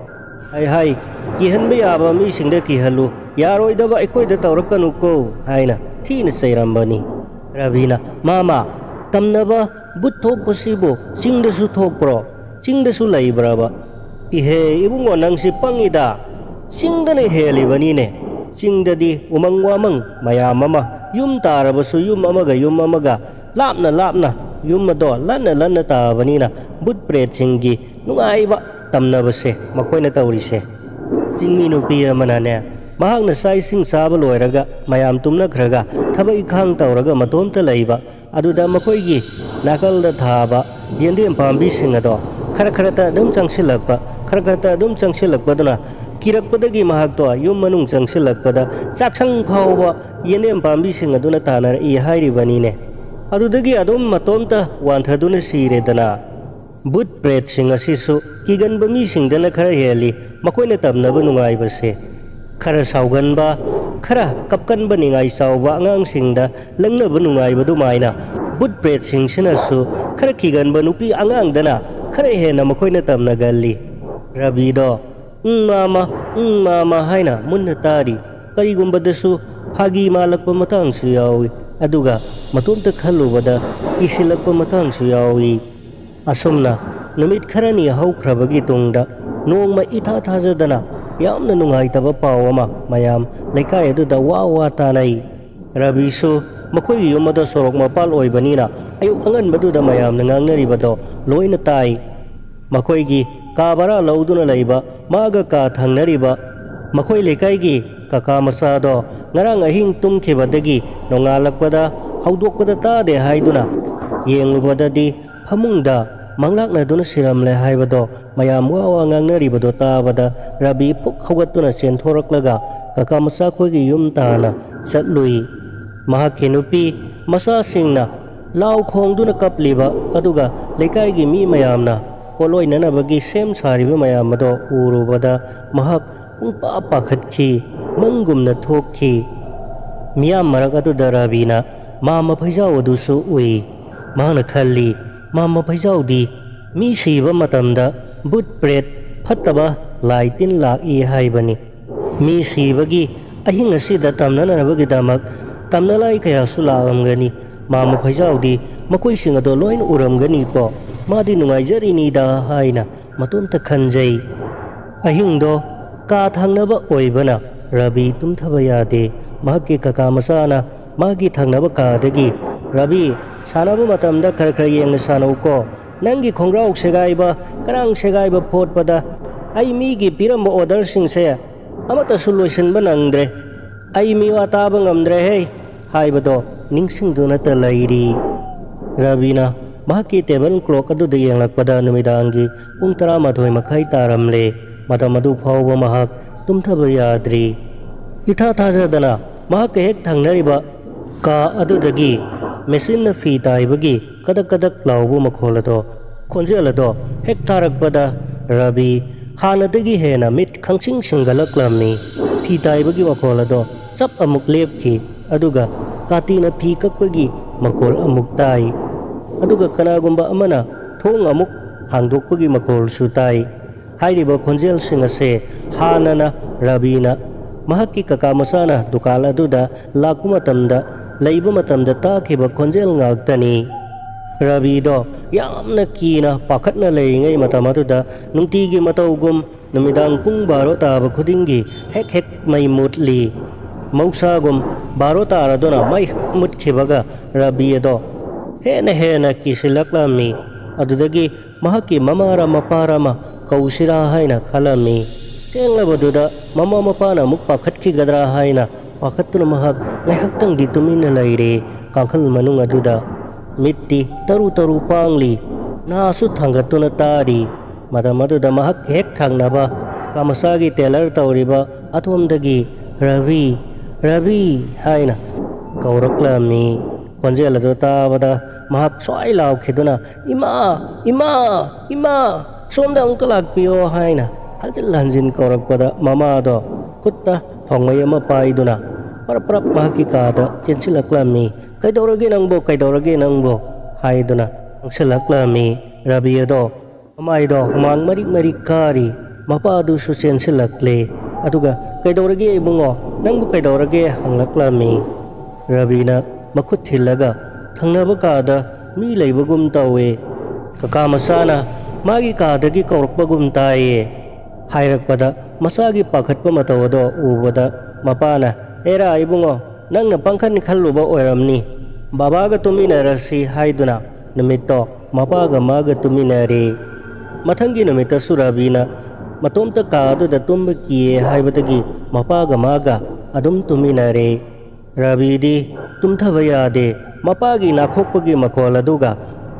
"ꯍꯥꯏ ꯍꯥꯏ, ꯀꯤꯍꯟꯕ ꯌꯥꯕ ꯃꯤꯁꯤꯡꯗ ꯀꯤꯍꯜꯂꯨ, ꯌꯥꯔꯣꯏꯗꯕ ꯑꯩꯈꯣꯏꯗ ꯇꯧꯔꯛꯀꯅꯨꯀꯣ" ꯍꯥꯏꯅ ꯊꯤꯅ ꯆꯩꯔꯝꯕꯅꯤ꯫ ꯔꯕꯤꯅ, "ꯃꯥꯃ, ꯇꯝꯅꯕ ꯕꯨꯠ ꯊꯣꯛꯄꯁꯤꯕꯨ ꯆꯤꯡꯗꯁꯨ ꯊꯣꯛꯄ꯭ꯔꯣ? ꯆꯤꯡꯗꯁꯨ ꯂꯩꯕ꯭ꯔꯕ?" "ꯏꯍꯦ, ꯏꯕꯨꯡꯉꯣ, ꯅꯪꯁꯤ ꯄꯪꯉꯤꯗ꯫ ꯆꯤꯡꯗꯅ ꯍꯦꯜꯂꯤꯕꯅꯤꯅꯦ꯫ ꯆꯤꯡꯗꯗꯤ ꯎꯃꯪ ꯋꯥꯃꯪ ꯃꯌꯥꯝ ꯑꯃ, ꯌꯨꯝ ꯇꯥꯔꯕꯁꯨ ꯌꯨꯝ ꯑꯃꯒ ꯌꯨꯝ ꯑꯃꯒ ꯂꯥꯞꯅ ꯂꯥꯞꯅ ꯌꯨꯝ ꯑꯗꯣ ꯂꯟꯅ ꯂꯟꯅ ꯇꯥꯕꯅꯤꯅ ꯚꯨꯠ ꯄ꯭ꯔꯦꯠꯁꯤꯡꯒꯤ ꯅꯨꯡꯉꯥꯏꯕ ꯇꯝꯅꯕꯁꯦ ꯃꯈꯣꯏꯅ ꯇꯧꯔꯤꯁꯦ꯫ ꯆꯤꯡꯃꯤ ꯅꯨꯄꯤ ꯑꯃꯅꯅꯦ, ꯃꯍꯥꯛꯅ ꯆꯥꯛ ꯏꯁꯤꯡ ꯆꯥꯕ ꯂꯣꯏꯔꯒ ꯃꯌꯥꯝ ꯇꯨꯝꯅꯈ꯭ꯔꯒ ꯊꯕꯛ ꯏꯪꯈꯥꯡ ꯇꯧꯔꯒ ꯃꯇꯣꯝꯇ ꯂꯩꯕ ꯑꯗꯨꯗ ꯃꯈꯣꯏꯒꯤ ꯅꯥꯀꯜꯗ ꯊꯥꯕ ꯌꯦꯟꯗꯦꯝ ꯄꯥꯝꯕꯤꯁꯤꯡ ꯑꯗꯣ ꯈꯔ ꯈꯔꯇ ꯑꯗꯨꯝ ꯆꯪꯁꯤꯜꯂꯛꯄ, ꯈꯔ ꯈꯔꯇ ꯑꯗꯨꯝ ꯆꯪꯁꯤꯜꯂꯛꯄꯗꯨꯅ ꯀꯤꯔꯛꯄꯗꯒꯤ ꯃꯍꯥꯛꯇꯣ ꯌꯨꯝ ꯃꯅꯨꯡ ꯆꯪꯁꯤꯜꯂꯛꯄꯗ ꯆꯥꯛꯁꯪ ꯐꯥꯎꯕ ꯌꯦꯟꯗꯦꯝ ꯄꯥꯝꯕꯤꯁꯤꯡ ꯑꯗꯨꯅ ꯇꯥꯟꯅꯔꯛꯏ ꯍꯥꯏꯔꯤꯕꯅꯤꯅꯦ꯫ ꯑꯗꯨꯗꯒꯤ ꯑꯗꯨꯝ ꯃꯇꯣꯝꯇ ꯋꯥꯟꯊꯗꯨꯅ ꯁꯤꯔꯦꯗꯅ꯫ ꯚꯨꯠ ꯄ꯭ꯔꯦꯠꯁꯤꯡ ꯑꯁꯤꯁꯨ ꯀꯤꯒꯟꯕ ꯃꯤꯁꯤꯡꯗꯅ ꯈꯔ ꯍꯦꯜꯂꯤ ꯃꯈꯣꯏꯅ ꯇꯝꯅꯕ ꯅꯨꯡꯉꯥꯏꯕꯁꯦ꯫ ꯈꯔ ꯁꯥꯎꯒꯟꯕ, ꯈꯔ ꯀꯞꯀꯟꯕ, ꯅꯤꯡꯉꯥꯏ ꯆꯥꯎꯕ ꯑꯉꯥꯡꯁꯤꯡꯗ ꯂꯪꯅꯕ ꯅꯨꯡꯉꯥꯏꯕ ꯑꯗꯨꯃꯥꯏꯅ ꯚꯨꯠ ꯄ꯭ꯔꯦꯠꯁꯤꯡꯁꯤꯅꯁꯨ ꯈꯔ ꯀꯤꯒꯟꯕ ꯅꯨꯄꯤ ꯑꯉꯥꯡꯗꯅ ꯈꯔ ꯍꯦꯟꯅ ꯃꯈꯣꯏꯅ ꯇꯝꯅꯒꯜꯂꯤ꯫ ꯔꯕꯤꯗꯣ "ꯎꯝ ꯃꯥꯃ, ꯎꯝ ꯃꯥꯃ" ꯍꯥꯏꯅ ꯃꯨꯟꯅ ꯇꯥꯔꯤ꯫ ꯀꯔꯤꯒꯨꯝꯕꯗꯁꯨ ꯐꯥꯒꯤ ꯃꯥꯜꯂꯛꯄ ꯃꯇꯥꯡꯁꯨ ꯌꯥꯎꯏ, ꯑꯗꯨꯒ ꯃꯇꯣꯝꯇ ꯈꯜꯂꯨꯕꯗ ꯀꯤꯁꯤꯜꯂꯛꯄ ꯃꯇꯥꯡꯁꯨ ꯌꯥꯎꯏ꯫ ꯑꯁꯨꯝꯅ ꯅꯨꯃꯤꯠ ꯈꯔꯅꯤ ꯍꯧꯈ꯭ꯔꯕꯒꯤ ꯇꯨꯡꯗ ꯅꯣꯡꯃ ꯏꯊꯥ ꯊꯥꯖꯗꯅ ꯌꯥꯝꯅ ꯅꯨꯡꯉꯥꯏꯇꯕ ꯄꯥꯎ ꯑꯃ ꯃꯌꯥꯝ ꯂꯩꯀꯥꯏ ꯑꯗꯨꯗ ꯋꯥ ꯋꯥ ꯇꯥꯅꯩ꯫ ꯔꯕꯤꯁꯨ ꯃꯈꯣꯏꯒꯤ ꯌꯨꯝ ꯑꯗꯣ ꯁꯣꯔꯣꯛ ꯃꯄꯥꯜ ꯑꯣꯏꯕꯅꯤꯅ ꯑꯌꯨꯛ ꯑꯉꯟꯕꯗꯨꯗ ꯃꯌꯥꯝꯅ ꯉꯥꯡꯅꯔꯤꯕꯗꯣ ꯂꯣꯏꯅ ꯇꯥꯏ꯫ ꯃꯈꯣꯏꯒꯤ ꯀꯥ ꯚꯔꯥ ꯂꯧꯗꯨꯅ ꯂꯩꯕ ꯃꯥꯒ ꯀꯥ ꯊꯪꯅꯔꯤꯕ ꯃꯈꯣꯏ ꯂꯩꯀꯥꯏꯒꯤ ꯀꯀꯥ ꯃꯆꯥꯗꯣ ꯉꯔꯥꯡ ꯑꯍꯤꯡ ꯇꯨꯝꯈꯤꯕꯗꯒꯤ ꯅꯣꯡꯉꯥꯜꯂꯛꯄꯗ ꯍꯧꯗꯣꯛꯄꯗ ꯇꯥꯗꯦ ꯍꯥꯏꯗꯨꯅ ꯌꯦꯡꯂꯨꯕꯗꯗꯤ ꯐꯃꯨꯡꯗ ꯃꯪꯂꯥꯛꯅꯗꯨꯅ ꯁꯤꯔꯝꯂꯦ ꯍꯥꯏꯕꯗꯣ ꯃꯌꯥꯝ ꯋꯥ ꯋꯥ ꯉꯥꯡꯅꯔꯤꯕꯗꯣ ꯇꯥꯕꯗ ꯔꯕꯤ ꯐꯨꯛ ꯍꯧꯒꯠꯇꯨꯅ ꯆꯦꯟꯊꯣꯔꯛꯂꯒ ꯀꯀꯥ ꯃꯆꯥ ꯈꯣꯏꯒꯤ ꯌꯨꯝ ꯇꯥꯅ ꯆꯠꯂꯨꯏ꯫ ꯃꯍꯥꯛꯀꯤ ꯅꯨꯄꯤ ꯃꯆꯥꯁꯤꯡꯅ ꯂꯥꯎ ꯈꯣꯡꯗꯨꯅ ꯀꯞꯂꯤꯕ ꯑꯗꯨꯒ ꯂꯩꯀꯥꯏꯒꯤ ꯃꯤ ꯃꯌꯥꯝꯅ ꯄꯣꯠꯂꯣꯏꯅꯅꯕꯒꯤ ꯁꯦꯝ ꯁꯥꯔꯤꯕ ꯃꯌꯥꯝ ꯑꯗꯣ ꯎꯔꯨꯕꯗ ꯃꯍꯥꯛ ꯄꯨꯡꯄꯥ ꯄꯥꯈꯠꯈꯤ, ꯃꯪꯒꯨꯝꯅ ꯊꯣꯛꯈꯤ꯫ ꯃꯤꯌꯥꯝ ꯃꯔꯛ ꯑꯗꯨꯗ ꯔꯥꯕꯤꯅ ꯃꯥꯝꯃ ꯐꯩꯖꯥꯎ ꯑꯗꯨꯁꯨ ꯎꯏ꯫ ꯃꯍꯥꯛꯅ ꯈꯜꯂꯤ, "ꯃꯥꯝꯃ ꯐꯩꯖꯥꯎꯗꯤ ꯃꯤ ꯁꯤꯕ ꯃꯇꯝꯗ ꯚꯨꯠ ꯄ꯭ꯔꯦꯠ ꯐꯠꯇꯕ ꯂꯥꯏ ꯇꯤꯟ ꯂꯥꯛꯏ ꯍꯥꯏꯕꯅꯤ꯫ ꯃꯤ ꯁꯤꯕꯒꯤ ꯑꯍꯤꯡ ꯑꯁꯤꯗ ꯇꯝꯅꯅꯕꯒꯤꯗꯃꯛ ꯇꯝꯅꯂꯥꯏ ꯀꯌꯥꯁꯨ ꯂꯥꯛꯂꯝꯒꯅꯤ꯫ ꯃꯥꯝꯃ ꯐꯩꯖꯥꯎꯗꯤ ꯃꯈꯣꯏꯁꯤꯡ ꯑꯗꯣ ꯂꯣꯏꯅ ꯎꯔꯝꯒꯅꯤꯀꯣ꯫ ꯃꯥꯗꯤ ꯅꯨꯡꯉꯥꯏꯖꯔꯤꯅꯤꯗ" ꯍꯥꯏꯅ ꯃꯇꯣꯝꯇ ꯈꯟꯖꯩ꯫ ꯑꯍꯤꯡꯗꯣ ꯀꯥ ꯊꯪꯅꯕ ꯑꯣꯏꯕꯅ ꯔꯕꯤ ꯇꯨꯝꯊꯕ ꯌꯥꯗꯦ꯫ ꯃꯍꯥꯛꯀꯤ ꯀꯀꯥ ꯃꯆꯥꯅ ꯃꯥꯒꯤ ꯊꯪꯅꯕ ꯀꯥꯗꯒꯤ, "ꯔꯕꯤ, ꯁꯥꯟꯅꯕ ꯃꯇꯝꯗ ꯈꯔ ꯈꯔ ꯌꯦꯡꯅ ꯁꯥꯟꯅꯧꯀꯣ꯫ ꯅꯪꯒꯤ ꯈꯣꯡꯒ꯭ꯔꯥꯎ ꯁꯦꯒꯥꯏꯕ, ꯀꯔꯥꯡ ꯁꯦꯒꯥꯏꯕ ꯐꯣꯠꯄꯗ ꯑꯩ ꯃꯤꯒꯤ ꯄꯤꯔꯝꯕ orderꯁꯤꯡꯁꯦ ꯑꯃꯠꯇꯁꯨ ꯂꯣꯏꯁꯤꯟꯕ ꯅꯪꯗ꯭ꯔꯦ꯫ ꯑꯩ ꯃꯤꯋꯥ ꯇꯥꯕ ꯉꯝꯗ꯭ꯔꯦꯍꯦ ꯍꯥꯏꯕꯗꯣ ꯅꯤꯡꯁꯤꯡꯗꯨꯅꯇ ꯂꯩꯔꯤ꯫ ꯔꯕꯤꯅ ꯃꯍꯥꯛꯀꯤ table clock ꯑꯗꯨꯗ ꯌꯦꯡꯂꯛꯄꯗ ꯅꯨꯃꯤꯗꯥꯡꯒꯤ ꯄꯨꯡ ꯇꯔꯥꯃꯥꯊꯣꯏ ꯃꯈꯥꯏ ꯇꯥꯔꯝꯂꯦ꯫ ꯃꯇꯝ ꯑꯗꯨ ꯐꯥꯎꯕ ꯃꯍꯥꯛ ꯇꯨꯝꯊꯕ ꯌꯥꯗ꯭ꯔꯤ꯫ ꯏꯊꯥ ꯊꯥꯖꯗꯅ ꯃꯍꯥꯛꯀ ꯍꯦꯛ ꯊꯪꯅꯔꯤꯕ ꯀꯥ ꯑꯗꯨꯗꯒꯤ ꯃꯦꯆꯤꯟꯅ ꯐꯤ ꯇꯥꯏꯕꯒꯤ ꯀꯗꯛ ꯀꯗꯛ ꯂꯥꯎꯕ ꯃꯈꯣꯜ ꯑꯗꯣ, ꯈꯣꯟꯖꯦꯜ ꯑꯗꯣ ꯍꯦꯛ ꯇꯥꯔꯛꯄꯗ ꯔꯕꯤ ꯍꯥꯟꯅꯗꯒꯤ ꯍꯦꯟꯅ ꯃꯤꯠ ꯈꯪꯁꯤꯡ ꯁꯤꯡꯒꯠꯂꯛꯂꯝꯃꯤ꯫ ꯐꯤ ꯇꯥꯏꯕꯒꯤ ꯃꯈꯣꯜ ꯑꯗꯣ ꯆꯞ ꯑꯃꯨꯛ ꯂꯦꯞꯈꯤ, ꯑꯗꯨꯒ ꯀꯥꯇꯤꯅ ꯐꯤ ꯀꯛꯄꯒꯤ ꯃꯈꯣꯜ ꯑꯃꯨꯛ ꯇꯥꯏ, ꯑꯗꯨꯒ ꯀꯅꯥꯒꯨꯝꯕ ꯑꯃꯅ ꯊꯣꯡ ꯑꯃꯨꯛ ꯍꯥꯡꯗꯣꯛꯄꯒꯤ ꯃꯈꯣꯜꯁꯨ ꯇꯥꯏ꯫ ꯍꯥꯏꯔꯤꯕ ꯈꯣꯟꯖꯦꯜꯁꯤꯡ ꯑꯁꯦ ꯍꯥꯟꯅꯅ ꯔꯕꯤꯅ ꯃꯍꯥꯛꯀꯤ ꯀꯀꯥ ꯃꯆꯥꯅ ꯗꯨꯀꯥꯟ ꯑꯗꯨꯗ ꯂꯥꯛꯄ ꯃꯇꯝꯗ, ꯂꯩꯕ ꯃꯇꯝꯗ ꯇꯥꯈꯤꯕ ꯈꯣꯟꯖꯦꯜ ꯉꯥꯛꯇꯅꯤ꯫ ꯔꯕꯤꯗꯣ ꯌꯥꯝꯅ ꯀꯤꯅ ꯄꯥꯈꯠꯅ ꯂꯩꯔꯤꯉꯩ ꯃꯇꯝ ꯑꯗꯨꯗ ꯅꯨꯡꯇꯤꯒꯤ ꯃꯇꯧꯒꯨꯝ ꯅꯨꯃꯤꯗꯥꯡ ꯄꯨꯡ ꯕꯥꯔꯣ ꯇꯥꯕ ꯈꯨꯗꯤꯡꯒꯤ ꯍꯦꯛ ꯍꯦꯛ ꯃꯩ ꯃꯨꯠꯂꯤ꯫ ꯃꯍꯧꯁꯥꯒꯨꯝ ꯕꯥꯔꯣ ꯇꯥꯔꯗꯨꯅ ꯃꯩ ꯍꯦꯛ ꯃꯨꯠꯈꯤꯕꯒ ꯔꯕꯤ ꯑꯗꯣ ꯍꯦꯟꯅ ꯍꯦꯟꯅ ꯀꯤꯁꯤꯜꯂꯛꯂꯝꯃꯤ꯫ ꯑꯗꯨꯗꯒꯤ ꯃꯍꯥꯛꯀꯤ ꯃꯃꯥꯔ ꯃꯄꯥꯔ ꯑꯃ ꯀꯧꯁꯤꯔꯥ ꯍꯥꯏꯅ ꯈꯜꯂꯝꯃꯤ꯫ ꯊꯦꯡꯂꯕꯗꯨꯗ ꯃꯃꯥ ꯃꯄꯥꯅ ꯑꯃꯨꯛ ꯄꯥꯈꯠꯈꯤꯒꯗ꯭ꯔꯥ ꯍꯥꯏꯅ ꯄꯥꯈꯠꯇꯨꯅ ꯃꯍꯥꯛ ꯉꯥꯏꯍꯥꯛꯇꯪꯗꯤ ꯇꯨꯃꯤꯟꯅ ꯂꯩꯔꯦ꯫ ꯀꯥꯡꯈꯜ ꯃꯅꯨꯡ ꯑꯗꯨꯗ ꯃꯤꯠꯇꯤ ꯇꯔꯨ ꯇꯔꯨ ꯄꯥꯡꯂꯤ, ꯅꯥꯁꯨ ꯊꯥꯡꯒꯠꯇꯨꯅ ꯇꯥꯔꯤ꯫ ꯃꯇꯝ ꯑꯗꯨꯗ ꯃꯍꯥꯛ ꯍꯦꯛ ꯊꯪꯅꯕ ꯀꯥꯃꯁꯥꯒꯤ tailor ꯇꯧꯔꯤꯕ ꯑꯊꯣꯝꯗꯒꯤ "ꯔꯕꯤ, ꯔꯕꯤ" ꯍꯥꯏꯅ ꯀꯧꯔꯛꯂꯝꯃꯤ꯫ ꯈꯣꯟꯖꯦꯜ ꯑꯗꯨ ꯇꯥꯕꯗ ꯃꯍꯥꯛ ꯁ꯭ꯋꯥꯏ ꯂꯥꯎꯈꯤꯗꯨꯅ, "ꯏꯃꯥ, ꯏꯃꯥ, ꯏꯃꯥ, ꯁꯣꯝꯗ ꯑꯃꯨꯛꯇ ꯂꯥꯛꯄꯤꯌꯣ" ꯍꯥꯏꯅ ꯍꯟꯖꯤꯟ ꯍꯟꯖꯤꯟ ꯀꯧꯔꯛꯄꯗ ꯃꯃꯥꯗꯣ ꯈꯨꯠꯇ ꯊꯣꯡꯃꯩ ꯑꯃ ꯄꯥꯏꯗꯨꯅ ꯄꯔꯞ ꯄꯔꯞ ꯃꯍꯥꯛꯀꯤ ꯀꯥꯗ ꯆꯦꯟꯁꯤꯜꯂꯛꯂꯝꯃꯤ꯫ "ꯀꯩꯗꯧꯔꯒꯦ ꯅꯪꯕꯣ? ꯀꯩꯗꯧꯔꯒꯦ ꯅꯪꯕꯣ?" ꯍꯥꯏꯗꯨꯅ ꯉꯥꯡꯁꯤꯜꯂꯛꯂꯝꯃꯤ꯫ ꯔꯕꯤ ꯑꯗꯣ ꯃꯃꯥꯏꯗꯣ ꯍꯨꯃꯥꯡ ꯃꯔꯤꯛ ꯃꯔꯤꯛ ꯀꯥꯔꯤ꯫ ꯃꯄꯥꯗꯨꯁꯨ ꯆꯦꯟꯁꯤꯜꯂꯛꯂꯦ꯫ ꯑꯗꯨꯒ, "ꯀꯩꯗꯧꯔꯒꯦ ꯏꯕꯨꯡꯉꯣ? ꯅꯪꯕꯨ ꯀꯩꯗꯧꯔꯒꯦ?" ꯍꯪꯂꯛꯂꯝꯃꯤ꯫ ꯔꯕꯤꯅ ꯃꯈꯨꯠ ꯊꯤꯜꯂꯒ, "ꯊꯪꯅꯕ ꯀꯥꯗ ꯃꯤ ꯂꯩꯕꯒꯨꯝ ꯇꯧꯋꯦ꯫ ꯀꯀꯥ ꯃꯆꯥꯅ ꯃꯥꯒꯤ ꯀꯥꯗꯒꯤ ꯀꯧꯔꯛꯄꯒꯨꯝ ꯇꯥꯏꯌꯦ" ꯍꯥꯏꯔꯛꯄꯗ, ꯃꯆꯥꯒꯤ ꯄꯥꯈꯠꯄ ꯃꯇꯧ ꯑꯗꯣ ꯎꯕꯗ ꯃꯄꯥꯅ, "ꯑꯦꯔꯥ ꯏꯕꯨꯡꯉꯣ, ꯅꯪꯅ ꯄꯪꯈꯟ ꯈꯜꯂꯨꯕ ꯑꯣꯏꯔꯝꯅꯤ꯫ "ꯕꯕꯥꯒ ꯇꯨꯃꯤꯟꯅꯔꯁꯤ" ꯍꯥꯏꯗꯨꯅ ꯅꯨꯃꯤꯠꯇꯣ ꯃꯄꯥꯒ ꯃꯥꯒ ꯇꯨꯃꯤꯟꯅꯔꯦ꯫ ꯃꯊꯪꯒꯤ ꯅꯨꯃꯤꯠꯇꯁꯨ ꯔꯕꯤꯅ ꯃꯇꯣꯝꯇ ꯀꯥ ꯑꯗꯨꯗ ꯇꯨꯝꯕ ꯀꯤꯌꯦ ꯍꯥꯏꯕꯗꯒꯤ ꯃꯄꯥꯒ ꯃꯥꯒ ꯑꯗꯨꯝ ꯇꯨꯃꯤꯟꯅꯔꯦ꯫ ꯔꯕꯤꯗꯤ ꯇꯨꯝꯊꯕ ꯌꯥꯗꯦ꯫ ꯃꯄꯥꯒꯤ ꯅꯥꯈꯣꯛꯄꯒꯤ ꯃꯈꯣꯜ ꯑꯗꯨꯒ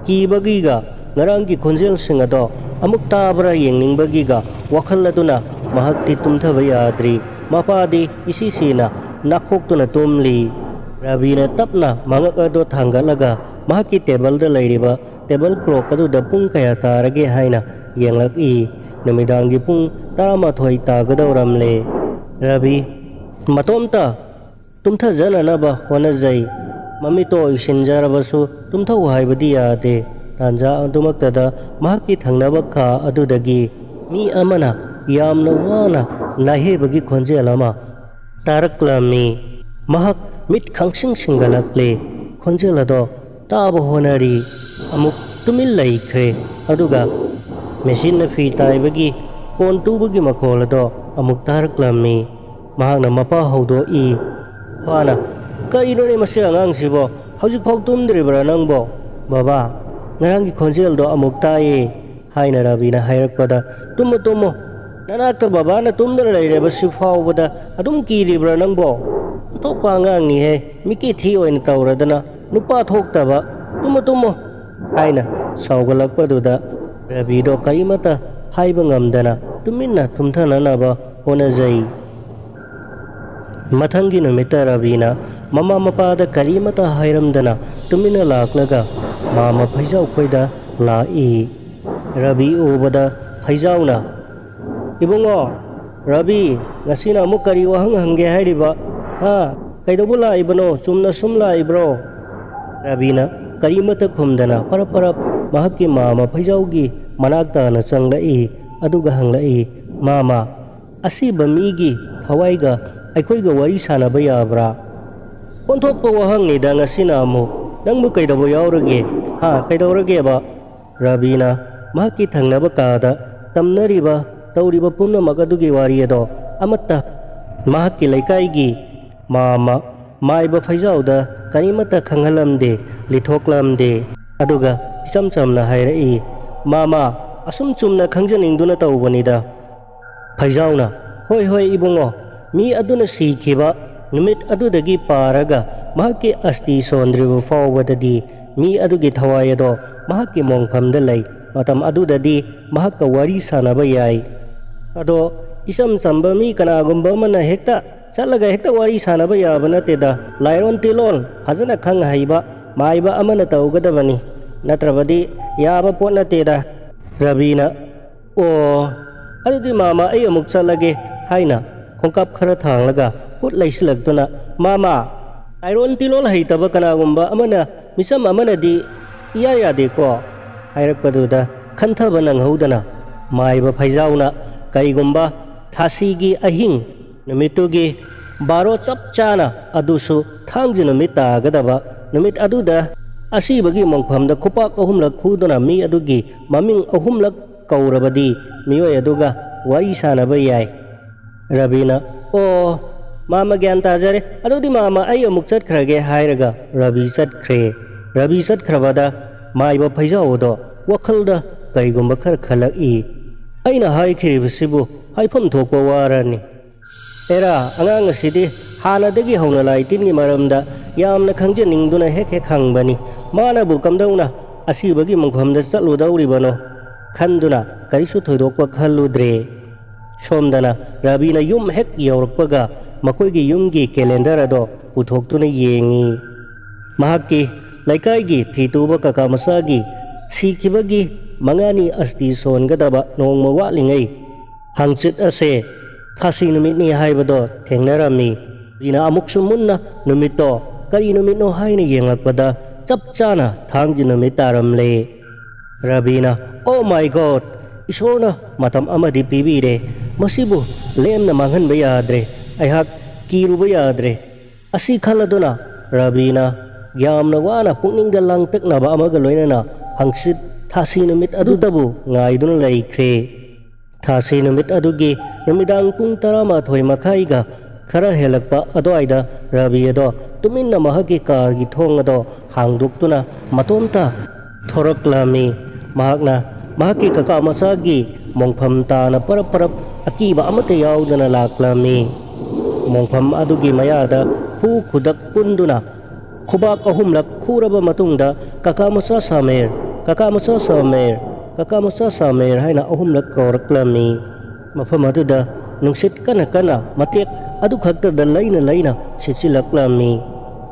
ꯀꯤꯕꯒꯤꯒ ꯉꯔꯥꯡꯒꯤ ꯈꯣꯟꯖꯦꯜꯁꯤꯡ ꯑꯗꯣ ꯑꯃꯨꯛ ꯇꯥꯕ꯭ꯔꯥ ꯌꯦꯡꯅꯤꯡꯕꯒꯤꯒ ꯋꯥꯈꯜ ꯑꯗꯨꯅ ꯃꯍꯥꯛꯇꯤ ꯇꯨꯝꯊꯕ ꯌꯥꯗ꯭ꯔꯤ꯫ ꯃꯄꯥꯗꯤ ꯏꯁꯤ ꯁꯤꯅ ꯅꯥꯈꯣꯛꯇꯨꯅ ꯇꯨꯝꯂꯤ꯫ ꯔꯕꯤꯅ ꯇꯞꯅ ꯃꯉꯛ ꯑꯗꯨ ꯊꯥꯡꯒꯠꯂꯒ ꯃꯍꯥꯛꯀꯤ ꯇꯦꯕꯜꯗ ꯂꯩꯔꯤꯕ ꯇꯦꯕꯜ ꯀ꯭ꯂꯣꯛ ꯑꯗꯨꯗ ꯄꯨꯡ ꯀꯌꯥ ꯇꯥꯔꯒꯦ ꯍꯥꯏꯅ ꯌꯦꯡꯂꯛꯏ꯫ ꯅꯨꯃꯤꯗꯥꯡꯒꯤ ꯄꯨꯡ ꯇꯔꯥꯃꯥꯊꯣꯏ ꯇꯥꯒꯗꯧꯔꯝꯂꯦ꯫ ꯔꯕꯤ ꯃꯇꯣꯝꯇ ꯇꯨꯝꯊꯖꯅꯅꯕ ꯍꯣꯠꯅꯖꯩ꯫ ꯃꯃꯤꯠꯇꯣ ꯎꯏꯁꯤꯟꯖꯔꯕꯁꯨ ꯇꯨꯝꯊꯧ ꯍꯥꯏꯕꯗꯤ ꯌꯥꯗꯦ꯫ ꯇꯥꯟꯖꯥ ꯑꯗꯨꯃꯛꯇꯗ ꯃꯍꯥꯛꯀꯤ ꯊꯪꯅꯕ ꯀꯥ ꯑꯗꯨꯗꯒꯤ ꯃꯤ ꯑꯃꯅ ꯌꯥꯝꯅ ꯋꯥꯅ ꯅꯥꯍꯦꯕꯒꯤ ꯈꯣꯟꯖꯦꯜ ꯑꯃ ꯇꯥꯔꯛꯂꯝꯃꯤ꯫ ꯃꯍꯥꯛ ꯃꯤꯠ ꯈꯪꯁꯤꯡ ꯁꯤꯡꯒꯠꯂꯛꯂꯦ꯫ ꯈꯣꯟꯖꯦꯜ ꯑꯗꯣ ꯇꯥꯕ ꯍꯣꯠꯅꯔꯤ꯫ ꯑꯃꯨꯛ ꯇꯨꯃꯤꯟ ꯂꯩꯈ꯭ꯔꯦ꯫ ꯑꯗꯨꯒ ꯃꯦꯆꯤꯟꯅ ꯐꯤ ꯇꯥꯏꯕꯒꯤ ꯀꯣꯟ ꯇꯨꯕꯒꯤ ꯃꯈꯣꯜ ꯑꯗꯣ ꯑꯃꯨꯛ ꯇꯥꯔꯛꯂꯝꯃꯤ꯫ ꯃꯍꯥꯛꯅ ꯃꯄꯥ ꯍꯧꯗꯣꯛꯏ꯫ ꯃꯄꯥꯅ, "ꯀꯔꯤꯅꯣꯅꯦ ꯃꯁꯤ ꯑꯉꯥꯡꯁꯤꯕꯣ? ꯍꯧꯖꯤꯛꯐꯥꯎ ꯇꯨꯝꯗ꯭ꯔꯤꯕ꯭ꯔꯥ ꯅꯪꯕꯣ? ꯕꯕꯥ, ꯉꯔꯥꯡꯒꯤ ꯈꯣꯟꯖꯦꯜꯗꯣ ꯑꯃꯨꯛ ꯇꯥꯏꯌꯦ" ꯍꯥꯏꯅ ꯔꯕꯤꯅ ꯍꯥꯏꯔꯛꯄꯗ, "ꯇꯨꯝꯃꯣ, ꯇꯨꯝꯃꯣ꯫ ꯅꯅꯥꯛꯇ ꯕꯕꯥꯅ ꯇꯨꯝꯗꯅ ꯂꯩꯔꯦꯕꯁꯤ ꯐꯥꯎꯕꯗ ꯑꯗꯨꯝ ꯀꯤꯔꯤꯕ꯭ꯔꯥ ꯅꯪꯕꯣ? ꯑꯣꯟꯊꯣꯛꯄ ꯑꯉꯥꯡꯅꯤꯍꯦ, ꯃꯤꯀꯤ ꯊꯤ ꯑꯣꯏꯅ ꯇꯧꯔꯗꯅ, ꯅꯨꯄꯥ ꯊꯣꯛꯇꯕ꯫ ꯇꯨꯝꯃꯣ, ꯇꯨꯝꯃꯣ" ꯍꯥꯏꯅ ꯁꯥꯎꯒꯠꯂꯛꯄꯗꯨꯗ ꯔꯕꯤꯗꯣ ꯀꯔꯤꯃꯠꯇ ꯍꯥꯏꯕ ꯉꯝꯗꯅ ꯇꯨꯃꯤꯟꯅ ꯇꯨꯝꯊꯅꯅꯕ ꯍꯣꯠꯅꯖꯩ꯫ ꯃꯊꯪꯒꯤ ꯅꯨꯃꯤꯠꯇ ꯔꯕꯤꯅ ꯃꯃꯥ ꯃꯄꯥꯗ ꯀꯔꯤꯃꯠꯇ ꯍꯥꯏꯔꯝꯗꯅ ꯇꯨꯃꯤꯟꯅ ꯂꯥꯛꯂꯒ ꯃꯥꯃ ꯐꯩꯖꯥꯎ ꯈꯣꯏꯗ ꯂꯥꯛꯏ꯫ ꯔꯕꯤ ꯎꯕꯗ ꯐꯩꯖꯥꯎꯅ, "ꯏꯕꯨꯡꯉꯣ, ꯔꯕꯤ, ꯉꯁꯤꯅ ꯑꯃꯨꯛ ꯀꯔꯤ ꯋꯥꯍꯪ ꯍꯪꯒꯦ ꯍꯥꯏꯔꯤꯕ? ꯍꯥ? ꯀꯩꯗꯧꯕ ꯂꯥꯛꯏꯕꯅꯣ? ꯆꯨꯝꯅ ꯁꯨꯝ ꯂꯥꯛꯏꯕ꯭ꯔꯣ?" ꯔꯕꯤꯅ ꯀꯔꯤꯃꯠꯇ ꯈꯨꯝꯗꯅ ꯄꯔꯞ ꯄꯔꯞ ꯃꯍꯥꯛꯀꯤ ꯃꯥꯃ ꯐꯩꯖꯥꯎꯒꯤ ꯃꯅꯥꯛ ꯇꯥꯅ ꯆꯪꯂꯛꯏ꯫ ꯑꯗꯨꯒ ꯍꯪꯂꯛꯏ, "ꯃꯥꯃ, ꯑꯁꯤꯕ ꯃꯤꯒꯤ ꯊꯋꯥꯏꯒ ꯑꯩꯈꯣꯏꯒ ꯋꯥꯔꯤ ꯁꯥꯟꯅꯕ ꯌꯥꯕ꯭ꯔꯥ?" "ꯑꯣꯟꯊꯣꯛꯄ ꯋꯥꯍꯪꯅꯤꯗ ꯉꯁꯤꯅ ꯑꯃꯨꯛ꯫ ꯅꯪꯕꯨ ꯀꯩꯗꯧꯕ ꯌꯥꯎꯔꯒꯦ? ꯍꯥ, ꯀꯩꯗꯧꯔꯒꯦꯕ?" ꯔꯕꯤꯅ ꯃꯍꯥꯛꯀꯤ ꯊꯪꯅꯕ ꯀꯥꯗ ꯇꯝꯅꯔꯤꯕ, ꯇꯧꯔꯤꯕ ꯄꯨꯝꯅꯃꯛ ꯑꯗꯨꯒꯤ ꯋꯥꯔꯤ ꯑꯗꯣ ꯑꯃꯠꯇ ꯃꯍꯥꯛꯀꯤ ꯂꯩꯀꯥꯏꯒꯤ ꯃꯥꯃ ꯃꯥꯏꯕ ꯐꯩꯖꯥꯎꯗ ꯀꯔꯤꯃꯠꯇ ꯈꯪꯍꯜꯂꯝꯗꯦ, ꯂꯤꯊꯣꯛꯂꯝꯗꯦ꯫ ꯑꯗꯨꯒ ꯏꯆꯝ ꯆꯝꯅ ꯍꯥꯏꯔꯛꯏ, "ꯃꯥꯃ, ꯑꯁꯨꯝ ꯆꯨꯝꯅ ꯈꯪꯖꯅꯤꯡꯗꯨꯅ ꯇꯧꯕꯅꯤꯗ"꯫ ꯐꯩꯖꯥꯎꯅ, "ꯍꯣꯏ, ꯍꯣꯏ, ꯏꯕꯨꯡꯉꯣ, ꯃꯤ ꯑꯗꯨꯅ ꯁꯤꯈꯤꯕ ꯅꯨꯃꯤꯠ ꯑꯗꯨꯗꯒꯤ ꯄꯥꯔꯒ ꯃꯍꯥꯛꯀꯤ ꯑꯁꯇꯤ ꯁꯣꯟꯗ꯭ꯔꯤꯕ ꯐꯥꯎꯕꯗꯗꯤ ꯃꯤ ꯑꯗꯨꯒꯤ ꯊꯋꯥꯏ ꯑꯗꯣ ꯃꯍꯥꯛꯀꯤ ꯃꯣꯡꯐꯝꯗ ꯂꯩ꯫ ꯃꯇꯝ ꯑꯗꯨꯗꯗꯤ ꯃꯍꯥꯛꯀ ꯋꯥꯔꯤ ꯁꯥꯟꯅꯕ ꯌꯥꯏ꯫ ꯑꯗꯣ ꯏꯆꯝ ꯆꯝꯕ ꯃꯤ ꯀꯅꯥꯒꯨꯝꯕ ꯑꯃꯅ ꯍꯦꯛꯇ ꯆꯠꯂꯒ ꯍꯦꯛꯇ ꯋꯥꯔꯤ ꯁꯥꯟꯅꯕ ꯌꯥꯕ ꯅꯠꯇꯦꯗ꯫ ꯂꯥꯏꯔꯣꯟ ꯇꯤꯂꯣꯟ ꯐꯖꯅ ꯈꯪ ꯍꯩꯕ ꯃꯥꯏꯕ ꯑꯃꯅ ꯇꯧꯒꯗꯕꯅꯤ, ꯅꯠꯇ꯭ꯔꯕꯗꯤ ꯌꯥꯕ ꯄꯣꯠ ꯅꯠꯇꯦꯗ"꯫ ꯔꯕꯤꯅ, "ꯑꯣ, ꯑꯗꯨꯗꯤ ꯃꯥꯃ, ꯑꯩ ꯑꯃꯨꯛ ꯆꯠꯂꯒꯦ" ꯍꯥꯏꯅ ꯈꯣꯡꯀꯥꯞ ꯈꯔ ꯊꯥꯡꯂꯒ ꯄꯣꯠ ꯂꯩꯁꯤꯜꯂꯛꯇꯨꯅ, "ꯃꯥꯃ, ꯂꯥꯏꯔꯣꯟ ꯇꯤꯂꯣꯟ ꯍꯩꯇꯕ ꯀꯅꯥꯒꯨꯝꯕ ꯑꯃꯅ, ꯃꯤꯆꯝ ꯑꯃꯅꯗꯤ ꯏꯌꯥ ꯌꯥꯗꯦꯀꯣ" ꯍꯥꯏꯔꯛꯄꯗꯨꯗ ꯈꯟꯊꯕ ꯅꯪꯍꯧꯗꯅ ꯃꯥꯏꯕ ꯐꯩꯖꯥꯎꯅ, "ꯀꯔꯤꯒꯨꯝꯕ ꯊꯥꯁꯤꯒꯤ ꯑꯍꯤꯡ ꯅꯨꯃꯤꯠꯇꯨꯒꯤ ꯕꯥꯔꯣ ꯆꯞ ꯆꯥꯅ, ꯑꯗꯨꯁꯨ ꯊꯥꯡꯖ ꯅꯨꯃꯤꯠ ꯇꯥꯒꯗꯕ ꯅꯨꯃꯤꯠ ꯑꯗꯨꯗ ꯑꯁꯤꯕꯒꯤ ꯃꯣꯡꯐꯝꯗ ꯈꯨꯄꯥꯛ ꯑꯍꯨꯝꯂꯛ ꯈꯨꯗꯨꯅ ꯃꯤ ꯑꯗꯨꯒꯤ ꯃꯃꯤꯡ ꯑꯍꯨꯝꯂꯛ ꯀꯧꯔꯕꯗꯤ ꯃꯤꯑꯣꯏ ꯑꯗꯨꯒ ꯋꯥꯔꯤ ꯁꯥꯟꯅꯕ ꯌꯥꯏ"꯫ ꯔꯕꯤꯅ, "ꯑꯣ, ꯃꯥꯃ, ꯒ꯭ꯌꯥꯟ ꯇꯥꯖꯔꯦ꯫ ꯑꯗꯨꯗꯤ ꯃꯥꯃ, ꯑꯩ ꯑꯃꯨꯛ ꯆꯠꯈ꯭ꯔꯒꯦ" ꯍꯥꯏꯔꯒ ꯔꯕꯤ ꯆꯠꯈ꯭ꯔꯦ꯫ ꯔꯕꯤ ꯆꯠꯈ꯭ꯔꯕꯗ ꯃꯥꯏꯕ ꯐꯩꯖꯥꯎ ꯑꯗꯣ ꯋꯥꯈꯜꯗ ꯀꯔꯤꯒꯨꯝꯕ ꯈꯔ ꯈꯜꯂꯛꯏ꯫ "ꯑꯩꯅ ꯍꯥꯏꯈꯤꯕꯁꯤꯕꯨ ꯍꯥꯏꯐꯝ ꯊꯣꯛꯄ ꯋꯥꯔꯅꯤ꯫ ꯑꯦꯔꯥ, ꯑꯉꯥꯡ ꯑꯁꯤꯗꯤ ꯍꯥꯟꯅꯗꯒꯤ ꯍꯧꯅ ꯂꯥꯏ ꯇꯤꯟꯒꯤ ꯃꯔꯝꯗ ꯌꯥꯝꯅ ꯈꯪꯖꯅꯤꯡꯗꯨꯅ ꯍꯦꯛ ꯍꯦꯛ ꯍꯪꯕꯅꯤ꯫ ꯃꯥꯅꯕꯨ ꯀꯝꯗꯧꯅ ꯑꯁꯤꯕꯒꯤ ꯃꯐꯝꯗ ꯆꯠꯂꯨꯗꯧꯔꯤꯕꯅꯣ?" ꯈꯟꯗꯨꯅ ꯀꯔꯤꯁꯨ ꯊꯣꯏꯗꯣꯛꯄ ꯈꯜꯂꯨꯗ꯭ꯔꯦ꯫ ꯁꯣꯝꯗꯅ ꯔꯕꯤꯅ ꯌꯨꯝ ꯍꯦꯛ ꯌꯧꯔꯛꯄꯒ ꯃꯈꯣꯏꯒꯤ ꯌꯨꯝꯒꯤ ꯀꯦꯂꯦꯟꯗꯔ ꯑꯗꯣ ꯄꯨꯊꯣꯛꯇꯨꯅ ꯌꯦꯡꯉꯤ꯫ ꯃꯍꯥꯛꯀꯤ ꯂꯩꯀꯥꯏꯒꯤ ꯐꯤ ꯇꯨꯕ ꯀꯀꯥ ꯃꯆꯥꯒꯤ ꯁꯤꯈꯤꯕꯒꯤ ꯃꯉꯥꯅꯤ ꯑꯁꯇꯤ ꯁꯣꯟꯒꯗꯕ ꯅꯣꯡꯃ ꯋꯥꯠꯂꯤꯉꯩ ꯍꯪꯆꯤꯠ ꯑꯁꯦ ꯊꯥꯁꯤ ꯅꯨꯃꯤꯠꯅꯤ ꯍꯥꯏꯕꯗꯣ ꯊꯦꯡꯅꯔꯝꯃꯤ꯫ ꯔꯕꯤꯅ ꯑꯃꯨꯛꯁꯨ ꯃꯨꯟꯅ ꯅꯨꯃꯤꯠꯇꯣ ꯀꯔꯤ ꯅꯨꯃꯤꯠꯅꯣ ꯍꯥꯏꯅ ꯌꯦꯡꯂꯛꯄꯗ ꯆꯞ ꯆꯥꯅ ꯊꯥꯡꯖ ꯅꯨꯃꯤꯠ ꯇꯥꯔꯝꯂꯦ꯫ ꯔꯕꯤꯅ, "Oh my God! ꯏꯁꯣꯔꯅ ꯃꯇꯝ ꯑꯃꯗꯤ ꯄꯤꯕꯤꯔꯦ꯫ ꯃꯁꯤꯕꯨ ꯂꯦꯝꯅ ꯃꯥꯡꯍꯟꯕ ꯌꯥꯗ꯭ꯔꯦ꯫ ꯑꯩꯍꯥꯛ ꯀꯤꯔꯨꯕ ꯌꯥꯗ꯭ꯔꯦ"꯫ ꯑꯁꯤ ꯈꯜꯂꯗꯨꯅ ꯔꯕꯤꯅ ꯌꯥꯝꯅ ꯋꯥꯅ ꯄꯨꯛꯅꯤꯡꯗ ꯂꯥꯡꯇꯛꯅꯕ ꯑꯃꯒ ꯂꯣꯏꯅꯅ ꯍꯪꯆꯤꯠ ꯊꯥꯁꯤ ꯅꯨꯃꯤꯠ ꯑꯗꯨꯗꯕꯨ ꯉꯥꯏꯗꯨꯅ ꯂꯩꯈ꯭ꯔꯦ꯫ ꯊꯥꯁꯤ ꯅꯨꯃꯤꯠ ꯑꯗꯨꯒꯤ ꯅꯨꯃꯤꯗꯥꯡ ꯄꯨꯡ ꯇꯔꯥꯃꯥꯊꯣꯏ ꯃꯈꯥꯏꯒ ꯈꯔ ꯍꯦꯜꯂꯛꯄ ꯑꯗꯨꯋꯥꯏꯗ ꯔꯕꯤ ꯑꯗꯣ ꯇꯨꯃꯤꯟꯅ ꯃꯍꯥꯛꯀꯤ ꯀꯥꯔꯒꯤ ꯊꯣꯡ ꯑꯗꯣ ꯍꯥꯡꯗꯣꯛꯇꯨꯅ ꯃꯇꯣꯝꯇ ꯊꯣꯔꯛꯂꯝꯃꯤ꯫ ꯃꯍꯥꯛꯅ ꯃꯍꯥꯛꯀꯤ ꯀꯀꯥ ꯃꯆꯥꯒꯤ ꯃꯣꯡꯐꯝ ꯇꯥꯅ ꯄꯔꯞ ꯄꯔꯞ ꯑꯀꯤꯕ ꯑꯃꯠꯇ ꯌꯥꯎꯗꯅ ꯂꯥꯛꯂꯝꯃꯤ꯫ ꯃꯣꯡꯐꯝ ꯑꯗꯨꯒꯤ ꯃꯌꯥꯗ ꯈꯨ ꯈꯨꯗꯛ ꯄꯨꯟꯗꯨꯅ ꯈꯨꯕꯥꯛ ꯑꯍꯨꯝꯂꯛ ꯈꯨꯔꯕ ꯃꯇꯨꯡꯗ, "ꯀꯀꯥ ꯃꯆꯥ ꯁꯥꯃꯦꯔ, ꯀꯀꯥ ꯃꯆꯥ ꯁꯥꯃꯦꯔ, ꯀꯀꯥ ꯃꯆꯥ ꯁꯥꯃꯦꯔ" ꯍꯥꯏꯅ ꯑꯍꯨꯝꯂꯛ ꯀꯧꯔꯛꯂꯝꯃꯤ꯫ ꯃꯐꯝ ꯑꯗꯨꯗ ꯅꯨꯡꯁꯤꯠ ꯀꯟꯅ ꯀꯟꯅ ꯃꯇꯦꯛ ꯑꯗꯨꯈꯛꯇꯗ ꯂꯩꯅ ꯂꯩꯅ ꯁꯤꯠꯆꯤꯜꯂꯛꯂꯝꯃꯤ꯫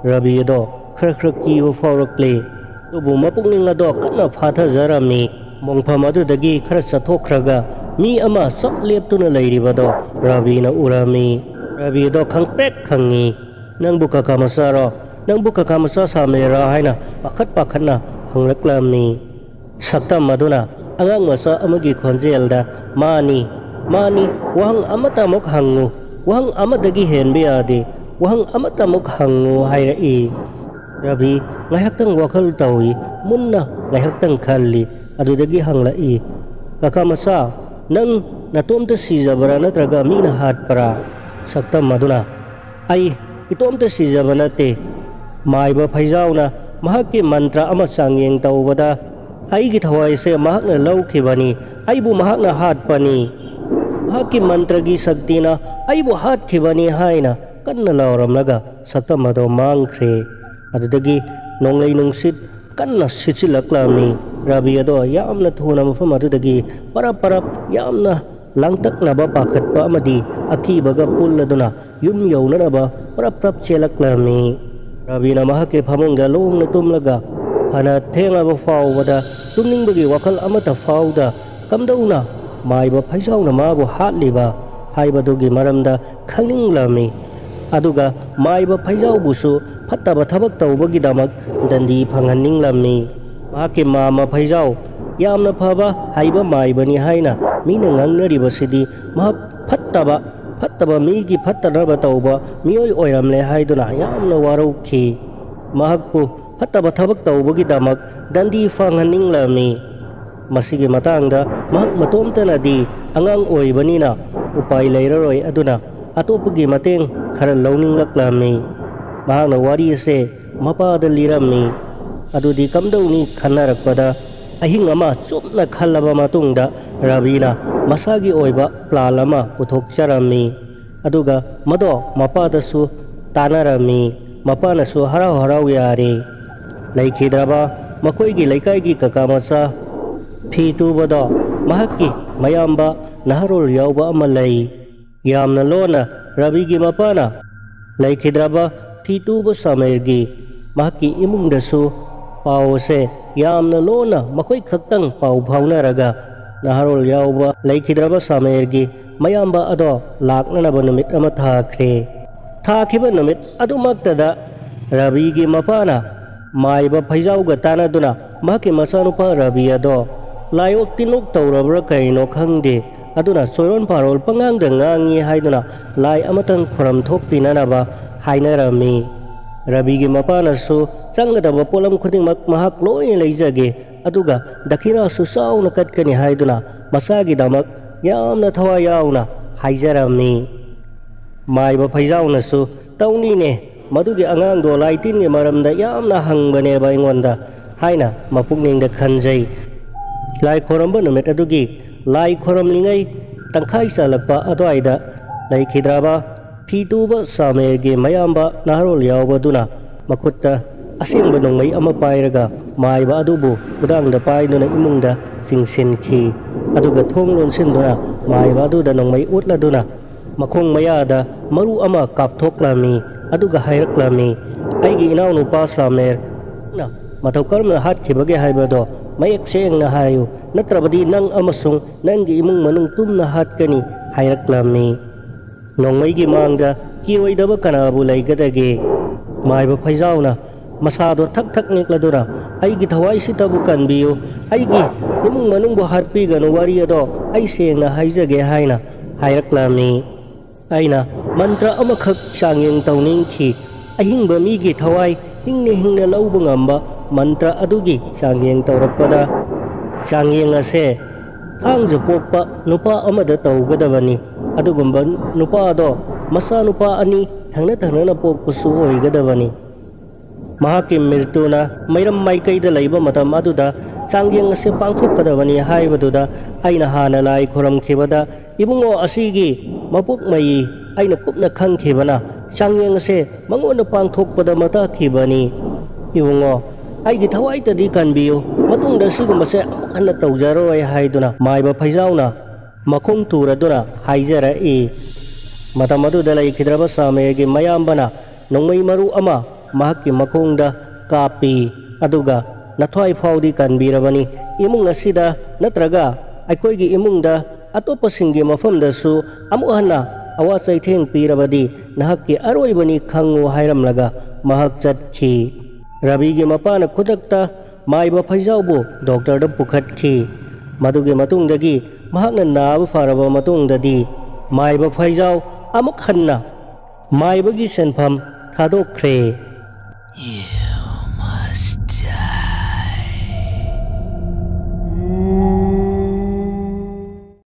ꯔꯕꯤ ꯑꯗꯣ ꯈꯔ ꯈꯔ ꯀꯤꯕ ꯐꯥꯎꯔꯛꯂꯦ꯫ ꯑꯗꯨꯕꯨ ꯃꯄꯨꯛꯅꯤꯡ ꯑꯗꯣ ꯀꯟꯅ ꯐꯥꯊꯖꯔꯝꯃꯤ꯫ ꯃꯣꯡꯐꯝ ꯑꯗꯨꯗꯒꯤ ꯈꯔ ꯆꯠꯊꯣꯛꯈ꯭ꯔꯒ ꯃꯤ ꯑꯃ ꯆꯞ ꯂꯦꯞꯇꯨꯅ ꯂꯩꯔꯤꯕꯗꯣ ꯔꯕꯤꯅ ꯎꯔꯝꯃꯤ꯫ ꯔꯕꯤ ꯑꯗꯣ ꯈꯪꯄ꯭ꯔꯦꯛ ꯈꯪꯉꯤ꯫ "ꯅꯪꯕꯨ ꯀꯀꯥ ꯃꯆꯥꯔꯣ? ꯅꯪꯕꯨ ꯀꯀꯥ ꯃꯆꯥ ꯁꯥꯃꯦꯔꯥ?" ꯍꯥꯏꯅ ꯄꯥꯈꯠ ꯄꯥꯈꯠꯅ ꯍꯪꯂꯛꯂꯝꯃꯤ꯫ ꯁꯛꯇꯝ ꯑꯗꯨꯅ ꯑꯉꯥꯡ ꯃꯆꯥ ꯑꯃꯒꯤ ꯈꯣꯟꯖꯦꯜꯗ, "ꯃꯥꯅꯤ, ꯃꯥꯅꯤ, ꯋꯥꯍꯪ ꯑꯃꯠꯇ ꯑꯃꯨꯛ ꯍꯪꯉꯨ, ꯋꯥꯍꯪ ꯑꯃꯗꯒꯤ ꯍꯦꯟꯕ ꯌꯥꯗꯦ, ꯋꯥꯍꯪ ꯑꯃꯠꯇ ꯑꯃꯨꯛ ꯍꯪꯉꯨ" ꯍꯥꯏꯔꯛꯏ꯫ ꯔꯕꯤ ꯉꯥꯏꯍꯥꯛꯇꯪ ꯋꯥꯈꯜ ꯇꯧꯏ, ꯃꯨꯟꯅ ꯉꯥꯏꯍꯥꯛꯇꯪ ꯈꯜꯂꯤ, ꯑꯗꯨꯗꯒꯤ ꯍꯪꯂꯛꯏ, "ꯀꯀꯥ ꯃꯆꯥ, ꯅꯪ ꯅꯇꯣꯝꯇ ꯁꯤꯖꯕꯔꯥ ꯅꯠꯇ꯭ꯔꯒ ꯃꯤꯅ ꯍꯥꯠꯄꯔꯥ?" ꯁꯛꯇꯝ ꯑꯗꯨꯅ, "ꯑꯩ ꯏꯇꯣꯝꯇ ꯁꯤꯖꯕ ꯅꯠꯇꯦ꯫ ꯃꯥꯏꯕ ꯐꯩꯖꯥꯎꯅ ꯃꯍꯥꯛꯀꯤ ꯃꯟꯇ꯭ꯔ ꯑꯃ ꯆꯥꯡꯌꯦꯡ ꯇꯧꯕꯗ ꯑꯩꯒꯤ ꯊꯋꯥꯏꯁꯦ ꯃꯍꯥꯛꯅ ꯂꯧꯈꯤꯕꯅꯤ꯫ ꯑꯩꯕꯨ ꯃꯍꯥꯛꯅ ꯍꯥꯠꯄꯅꯤ꯫ ꯃꯍꯥꯛꯀꯤ ꯃꯟꯇ꯭ꯔꯒꯤ ꯁꯛꯇꯤꯅ ꯑꯩꯕꯨ ꯍꯥꯠꯈꯤꯕꯅꯤ" ꯍꯥꯏꯅ ꯀꯟꯅ ꯂꯥꯎꯔꯝꯂꯒ ꯁꯛꯇꯝ ꯑꯗꯣ ꯃꯥꯡꯈ꯭ꯔꯦ꯫ ꯑꯗꯨꯗꯒꯤ ꯅꯣꯡꯂꯩ ꯅꯨꯡꯁꯤꯠ ꯀꯟꯅ ꯁꯤꯠꯆꯤꯜꯂꯛꯂꯝꯃꯤ꯫ ꯔꯕꯤ ꯑꯗꯣ ꯌꯥꯝꯅ ꯊꯨꯅ ꯃꯐꯝ ꯑꯗꯨꯗꯒꯤ ꯄꯔꯞ ꯄꯔꯞ ꯌꯥꯝꯅ ꯂꯥꯡꯇꯛꯅꯕ ꯄꯥꯈꯠꯄ ꯑꯃꯗꯤ ꯑꯀꯤꯕꯒ ꯄꯨꯜꯂꯗꯨꯅ ꯌꯨꯝ ꯌꯧꯅꯅꯕ ꯄ꯭ꯔꯞ ꯄ꯭ꯔꯞ ꯆꯦꯜꯂꯛꯂꯝꯃꯤ꯫ ꯔꯕꯤꯅ ꯃꯍꯥꯛꯀꯤ ꯐꯃꯨꯡꯗ ꯂꯣꯡꯅ ꯇꯨꯝꯂꯒ ꯐꯅ ꯊꯦꯡꯂꯕ ꯐꯥꯎꯕꯗ ꯇꯨꯝꯅꯤꯡꯕꯒꯤ ꯋꯥꯈꯜ ꯑꯃꯠꯇ ꯐꯥꯎꯗ ꯀꯝꯗꯧꯅ ꯃꯥꯏꯕ ꯐꯩꯖꯥꯎꯅ ꯃꯥꯕꯨ ꯍꯥꯠꯂꯤꯕ ꯍꯥꯏꯕꯗꯨꯒꯤ ꯃꯔꯝꯗ ꯈꯪꯅꯤꯡꯂꯝꯃꯤ꯫ ꯑꯗꯨꯒ ꯃꯥꯏꯕ ꯐꯩꯖꯥꯎꯕꯨꯁꯨ ꯐꯠꯇꯕ ꯊꯕꯛ ꯇꯧꯕꯒꯤꯗꯃꯛ ꯗꯟꯗꯤ ꯐꯪꯍꯟꯅꯤꯡꯂꯝꯃꯤ꯫ ꯃꯍꯥꯛꯀꯤ ꯃꯥꯃ ꯐꯩꯖꯥꯎ ꯌꯥꯝꯅ ꯐꯕ ꯍꯩꯕ ꯃꯥꯏꯕꯅꯤ ꯍꯥꯏꯅ ꯃꯤꯅ ꯉꯥꯡꯅꯔꯤꯕꯁꯤꯗꯤ ꯃꯍꯥꯛ ꯐꯠꯇꯕ, ꯐꯠꯇꯕ ꯃꯤꯒꯤ ꯐꯠꯇꯅꯕ ꯇꯧꯕ ꯃꯤꯑꯣꯏ ꯑꯣꯏꯔꯝꯂꯦ ꯍꯥꯏꯗꯨꯅ ꯌꯥꯝꯅ ꯋꯥꯔꯧꯈꯤ꯫ ꯃꯍꯥꯛꯄꯨ ꯐꯠꯇꯕ ꯊꯕꯛ ꯇꯧꯕꯒꯤꯗꯃꯛ ꯗꯟꯗꯤ ꯐꯪꯍꯟꯅꯤꯡꯂꯝꯃꯤ꯫ ꯃꯁꯤꯒꯤ ꯃꯇꯥꯡꯗ ꯃꯍꯥꯛ ꯃꯇꯣꯝꯇꯅꯗꯤ ꯑꯉꯥꯡ ꯑꯣꯏꯕꯅꯤꯅ ꯎꯄꯥꯏ ꯂꯩꯔꯔꯣꯏ, ꯑꯗꯨꯅ ꯑꯇꯣꯞꯄꯒꯤ ꯃꯇꯦꯡ ꯈꯔ ꯂꯧꯅꯤꯡꯂꯛꯂꯝꯃꯤ꯫ ꯃꯍꯥꯛꯅ ꯋꯥꯔꯤ ꯑꯁꯦ ꯃꯄꯥꯗ ꯂꯤꯔꯝꯃꯤ꯫ ꯑꯗꯨꯗꯤ ꯀꯝꯗꯧꯅꯤ ꯈꯟꯅꯔꯛꯄꯗ, ꯑꯍꯤꯡ ꯑꯃ ꯆꯨꯞꯅ ꯈꯜꯂꯕ ꯃꯇꯨꯡꯗ ꯔꯕꯤꯅ ꯃꯁꯥꯒꯤ ꯑꯣꯏꯕ ꯄ꯭ꯂꯥꯟ ꯑꯃ ꯄꯨꯊꯣꯛꯆꯔꯝꯃꯤ꯫ ꯑꯗꯨꯒ ꯃꯗꯣ ꯃꯄꯥꯗꯁꯨ ꯇꯥꯟꯅꯔꯝꯃꯤ꯫ ꯃꯄꯥꯅꯁꯨ ꯍꯔꯥꯎ ꯍꯔꯥꯎ ꯌꯥꯔꯦ꯫ ꯂꯩꯈꯤꯗ꯭ꯔꯕ ꯃꯈꯣꯏꯒꯤ ꯂꯩꯀꯥꯏꯒꯤ ꯀꯀꯥ ꯃꯆꯥ ꯐꯤ ꯇꯨꯕꯗꯣ ꯃꯍꯥꯛꯀꯤ ꯃꯌꯥꯝꯕ ꯅꯍꯥꯔꯣꯜ ꯌꯥꯎꯕ ꯑꯃ ꯂꯩ꯫ ꯌꯥꯝꯅ ꯂꯣꯟꯅ ꯔꯕꯤꯒꯤ ꯃꯄꯥꯅ ꯂꯩꯈꯤꯗ꯭ꯔꯕ ꯐꯤ ꯇꯨꯕ ꯁꯥꯃꯦꯔꯒꯤ ꯃꯍꯥꯛꯀꯤ ꯏꯃꯨꯡꯗꯁꯨ ꯄꯥꯎ ꯑꯁꯦ ꯌꯥꯝꯅ ꯂꯣꯟꯅ ꯃꯈꯣꯏ ꯈꯛꯇꯪ ꯄꯥꯎ ꯐꯥꯎꯅꯔꯒ ꯅꯍꯥꯔꯣꯜ ꯌꯥꯎꯕ ꯂꯩꯈꯤꯗ꯭ꯔꯕ ꯁꯥꯃꯦꯔꯒꯤ ꯃꯌꯥꯝꯕ ꯑꯗꯣ ꯂꯥꯛꯅꯅꯕ ꯅꯨꯃꯤꯠ ꯑꯃ ꯊꯥꯈ꯭ꯔꯦ꯫ ꯊꯥꯈꯤꯕ ꯅꯨꯃꯤꯠ ꯑꯗꯨꯃꯛꯇꯗ ꯔꯕꯤꯒꯤ ꯃꯄꯥꯅ ꯃꯥꯏꯕ ꯐꯩꯖꯥꯎꯒ ꯇꯥꯟꯅꯗꯨꯅ ꯃꯍꯥꯛꯀꯤ ꯃꯆꯥꯅꯨꯄꯥ ꯔꯕꯤ ꯑꯗꯣ ꯂꯥꯏꯑꯣꯛ ꯇꯤꯟꯑꯣꯛ ꯇꯧꯔꯕ꯭ꯔꯥ ꯀꯩꯅꯣ ꯈꯪꯗꯦ, ꯑꯗꯨꯅ ꯆꯣꯏꯔꯣꯟ ꯐꯥꯔꯣꯜ ꯄꯉꯥꯡꯗ ꯉꯥꯡꯉꯤ ꯍꯥꯏꯗꯨꯅ ꯂꯥꯏ ꯑꯃꯇꯪ ꯈꯨꯔꯝ ꯊꯣꯛꯄꯤꯅꯅꯕ ꯍꯥꯏꯅꯔꯝꯃꯤ꯫ ꯔꯕꯤꯒꯤ ꯃꯄꯥꯅꯁꯨ ꯆꯪꯒꯗꯕ ꯄꯣꯠꯂꯝ ꯈꯨꯗꯤꯡꯃꯛ ꯃꯍꯥꯛ ꯂꯣꯏꯅ ꯂꯩꯖꯒꯦ, ꯑꯗꯨꯒ ꯗꯈꯤꯅꯥꯁꯨ ꯆꯥꯎꯅ ꯀꯠꯀꯅꯤ ꯍꯥꯏꯗꯨꯅ ꯃꯆꯥꯒꯤꯗꯃꯛ ꯌꯥꯝꯅ ꯊꯋꯥꯏ ꯌꯥꯎꯅ ꯍꯥꯏꯖꯔꯝꯃꯤ꯫ ꯃꯥꯏꯕ ꯐꯩꯖꯥꯎꯅꯁꯨ ꯇꯧꯅꯤꯅꯦ, ꯃꯗꯨꯒꯤ ꯑꯉꯥꯡꯗꯣ ꯂꯥꯏ ꯇꯤꯟꯒꯤ ꯃꯔꯝꯗ ꯌꯥꯝꯅ ꯍꯪꯕꯅꯦꯕ ꯑꯩꯉꯣꯟꯗ ꯍꯥꯏꯅ ꯃꯄꯨꯛꯅꯤꯡꯗ ꯈꯟꯖꯩ꯫ ꯂꯥꯏ ꯈꯣꯏꯔꯝꯕ ꯅꯨꯃꯤꯠ ꯑꯗꯨꯒꯤ ꯂꯥꯏ ꯈꯣꯏꯔꯝꯂꯤꯉꯩ ꯇꯪꯈꯥꯏ ꯆꯜꯂꯛꯄ ꯑꯗꯨꯋꯥꯏꯗ ꯂꯩꯈꯤꯗ꯭ꯔꯕ ꯐꯤ ꯇꯨꯕ ꯁꯥꯃꯦꯔꯒꯤ ꯃꯌꯥꯝꯕ ꯅꯍꯥꯔꯣꯜ ꯌꯥꯎꯕꯗꯨꯅ ꯃꯈꯨꯠꯇ ꯑꯁꯦꯡꯕ ꯅꯣꯡꯃꯩ ꯑꯃ ꯄꯥꯏꯔꯒ ꯃꯥꯏꯕ ꯑꯗꯨꯕꯨ ꯈꯨꯗꯥꯡꯗ ꯄꯥꯏꯗꯨꯅ ꯏꯃꯨꯡꯗ ꯆꯤꯡꯁꯤꯟꯈꯤ꯫ ꯑꯗꯨꯒ ꯊꯣꯡ ꯂꯣꯟꯁꯤꯟꯗꯨꯅ ꯃꯥꯏꯕ ꯑꯗꯨꯗ ꯅꯣꯡꯃꯩ ꯎꯠꯂꯗꯨꯅ ꯃꯈꯣꯡ ꯃꯌꯥꯗ ꯃꯔꯨ ꯑꯃ ꯀꯥꯞꯊꯣꯛꯂꯝꯃꯤ꯫ ꯑꯗꯨꯒ ꯍꯥꯏꯔꯛꯂꯝꯃꯤ, "ꯑꯩꯒꯤ ꯏꯅꯥꯎꯅꯨꯄꯥ ꯁꯥꯃꯦꯔꯅ ꯃꯇꯧ ꯀꯔꯝꯅ ꯍꯥꯠꯈꯤꯕꯒꯦ ꯍꯥꯏꯕꯗꯣ ꯃꯌꯦꯛ ꯁꯦꯡꯅ ꯍꯥꯏꯌꯨ, ꯅꯠꯇ꯭ꯔꯕꯗꯤ ꯅꯪ ꯑꯃꯁꯨꯡ ꯅꯪꯒꯤ ꯏꯃꯨꯡ ꯃꯅꯨꯡ ꯄꯨꯝꯅ ꯍꯥꯠꯀꯅꯤ" ꯍꯥꯏꯔꯛꯂꯝꯃꯤ꯫ ꯅꯣꯡꯃꯩꯒꯤ ꯃꯥꯡꯗ ꯀꯤꯔꯣꯏꯗꯕ ꯀꯅꯥꯕꯨ ꯂꯩꯒꯗꯒꯦ? ꯃꯥꯏꯕ ꯐꯩꯖꯥꯎꯅ ꯃꯁꯥꯗꯣ ꯊꯛ ꯊꯛ ꯅꯤꯛꯂꯗꯨꯅ, "ꯑꯩꯒꯤ ꯊꯋꯥꯏꯁꯤꯇꯕꯨ ꯀꯟꯕꯤꯌꯨ, ꯑꯩꯒꯤ ꯏꯃꯨꯡ ꯃꯅꯨꯡꯕꯨ ꯍꯥꯠꯄꯤꯒꯅꯨ, ꯋꯥꯔꯤ ꯑꯗꯣ ꯑꯩ ꯁꯦꯡꯅ ꯍꯥꯏꯖꯒꯦ" ꯍꯥꯏꯅ ꯍꯥꯏꯔꯛꯂꯝꯃꯤ꯫ ꯑꯩꯅ ꯃꯟꯇ꯭ꯔ ꯑꯃꯈꯛ ꯆꯥꯡꯌꯦꯡ ꯇꯧꯅꯤꯡꯈꯤ꯫ ꯑꯍꯤꯡꯕ ꯃꯤꯒꯤ ꯊꯋꯥꯏ ꯍꯤꯡꯅ ꯍꯤꯡꯅ ꯂꯧꯕ ꯉꯝꯕ ꯃꯟꯇ꯭ꯔ ꯑꯗꯨꯒꯤ ꯆꯥꯡꯌꯦꯡ ꯇꯧꯔꯛꯄꯗ, ꯆꯥꯡꯌꯦꯡ ꯑꯁꯦ ꯊꯥꯡꯖ ꯄꯣꯛꯄ ꯅꯨꯄꯥ ꯑꯃꯗ ꯇꯧꯒꯗꯕꯅꯤ꯫ ꯑꯗꯨꯒꯨꯝꯕ ꯅꯨꯄꯥꯗꯣ ꯃꯆꯥꯅꯨꯄꯥ ꯑꯅꯤ ꯊꯪꯅ ꯊꯪꯅꯅ ꯄꯣꯛꯄꯁꯨ ꯑꯣꯏꯒꯗꯕꯅꯤ꯫ ꯃꯍꯥꯛꯀꯤ ꯃ꯭ꯔꯤꯇꯨꯅ ꯃꯩꯔꯝ ꯃꯥꯏꯀꯩꯗ ꯂꯩꯕ ꯃꯇꯝ ꯑꯗꯨꯗ ꯆꯥꯡꯌꯦꯡ ꯑꯁꯤ ꯄꯥꯡꯊꯣꯛꯀꯗꯕꯅꯤ ꯍꯥꯏꯕꯗꯨꯗ ꯑꯩꯅ ꯍꯥꯟꯅ ꯂꯥꯏ ꯈꯨꯔꯝꯈꯤꯕꯗ ꯏꯕꯨꯡꯉꯣ ꯑꯁꯤꯒꯤ ꯃꯄꯣꯛ ꯃꯌꯤ ꯑꯩꯅ ꯀꯨꯞꯅ ꯈꯪꯈꯤꯕꯅ ꯆꯥꯡꯌꯦꯡ ꯑꯁꯦ ꯃꯉꯣꯟꯗ ꯄꯥꯡꯊꯣꯛꯄꯗ ꯃꯇꯥꯛꯈꯤꯕꯅꯤ꯫ ꯏꯕꯨꯡꯉꯣ, ꯑꯩꯒꯤ ꯊꯋꯥꯏꯇꯗꯤ ꯀꯟꯕꯤꯌꯨ, ꯃꯇꯨꯡꯗ ꯁꯤꯒꯨꯝꯕꯁꯦ ꯑꯃꯨꯛ ꯍꯟꯅ ꯇꯧꯖꯔꯣꯏ ꯍꯥꯏꯗꯨꯅ ꯃꯥꯏꯕ ꯐꯩꯖꯥꯎꯅ ꯃꯈꯣꯡ ꯇꯨꯔꯗꯨꯅ ꯍꯥꯏꯖꯔꯛꯏ꯫ ꯃꯇꯝ ꯑꯗꯨꯗ ꯂꯩꯈꯤꯗ꯭ꯔꯕ ꯁꯥꯃꯦꯒꯤ ꯃꯌꯥꯝꯕꯅ ꯅꯣꯡꯃꯩ ꯃꯔꯨ ꯑꯃ ꯃꯍꯥꯛꯀꯤ ꯃꯈꯣꯡꯗ ꯀꯥꯞꯄꯤ꯫ ꯑꯗꯨꯒ ꯅꯊ꯭ꯋꯥꯏ ꯐꯥꯎꯗꯤ ꯀꯟꯕꯤꯔꯕꯅꯤ꯫ ꯏꯃꯨꯡ ꯑꯁꯤꯗ ꯅꯠꯇ꯭ꯔꯒ ꯑꯩꯈꯣꯏꯒꯤ ꯏꯃꯨꯡꯗ ꯑꯇꯣꯞꯄꯁꯤꯡꯒꯤ ꯃꯐꯝꯗꯁꯨ ꯑꯃꯨꯛ ꯍꯟꯅ ꯑꯋꯥ ꯆꯩꯊꯦꯡ ꯄꯤꯔꯕꯗꯤ ꯅꯍꯥꯛꯀꯤ ꯑꯔꯣꯏꯕꯅꯤ ꯈꯪꯉꯨ ꯍꯥꯏꯔꯝꯂꯒ ꯃꯍꯥꯛ ꯆꯠꯈꯤ꯫ ꯔꯕꯤꯒꯤ ꯃꯄꯥꯅ ꯈꯨꯗꯛꯇ ꯃꯥꯏꯕ ꯐꯩꯖꯥꯎꯕꯨ ꯗꯣꯛꯇꯔꯗ ꯄꯨꯈꯠꯈꯤ꯫ ꯃꯗꯨꯒꯤ ꯃꯇꯨꯡꯗꯒꯤ ꯃꯍꯥꯛꯅ ꯅꯥꯕ ꯐꯔꯕ ꯃꯇꯨꯡꯗꯗꯤ ꯃꯥꯏꯕ ꯐꯩꯖꯥꯎ ꯑꯃꯨꯛ ꯍꯟꯅ ꯃꯥꯏꯕꯒꯤ ꯁꯤꯟꯐꯝ ꯊꯥꯗꯣꯛꯈ꯭ꯔꯦ꯫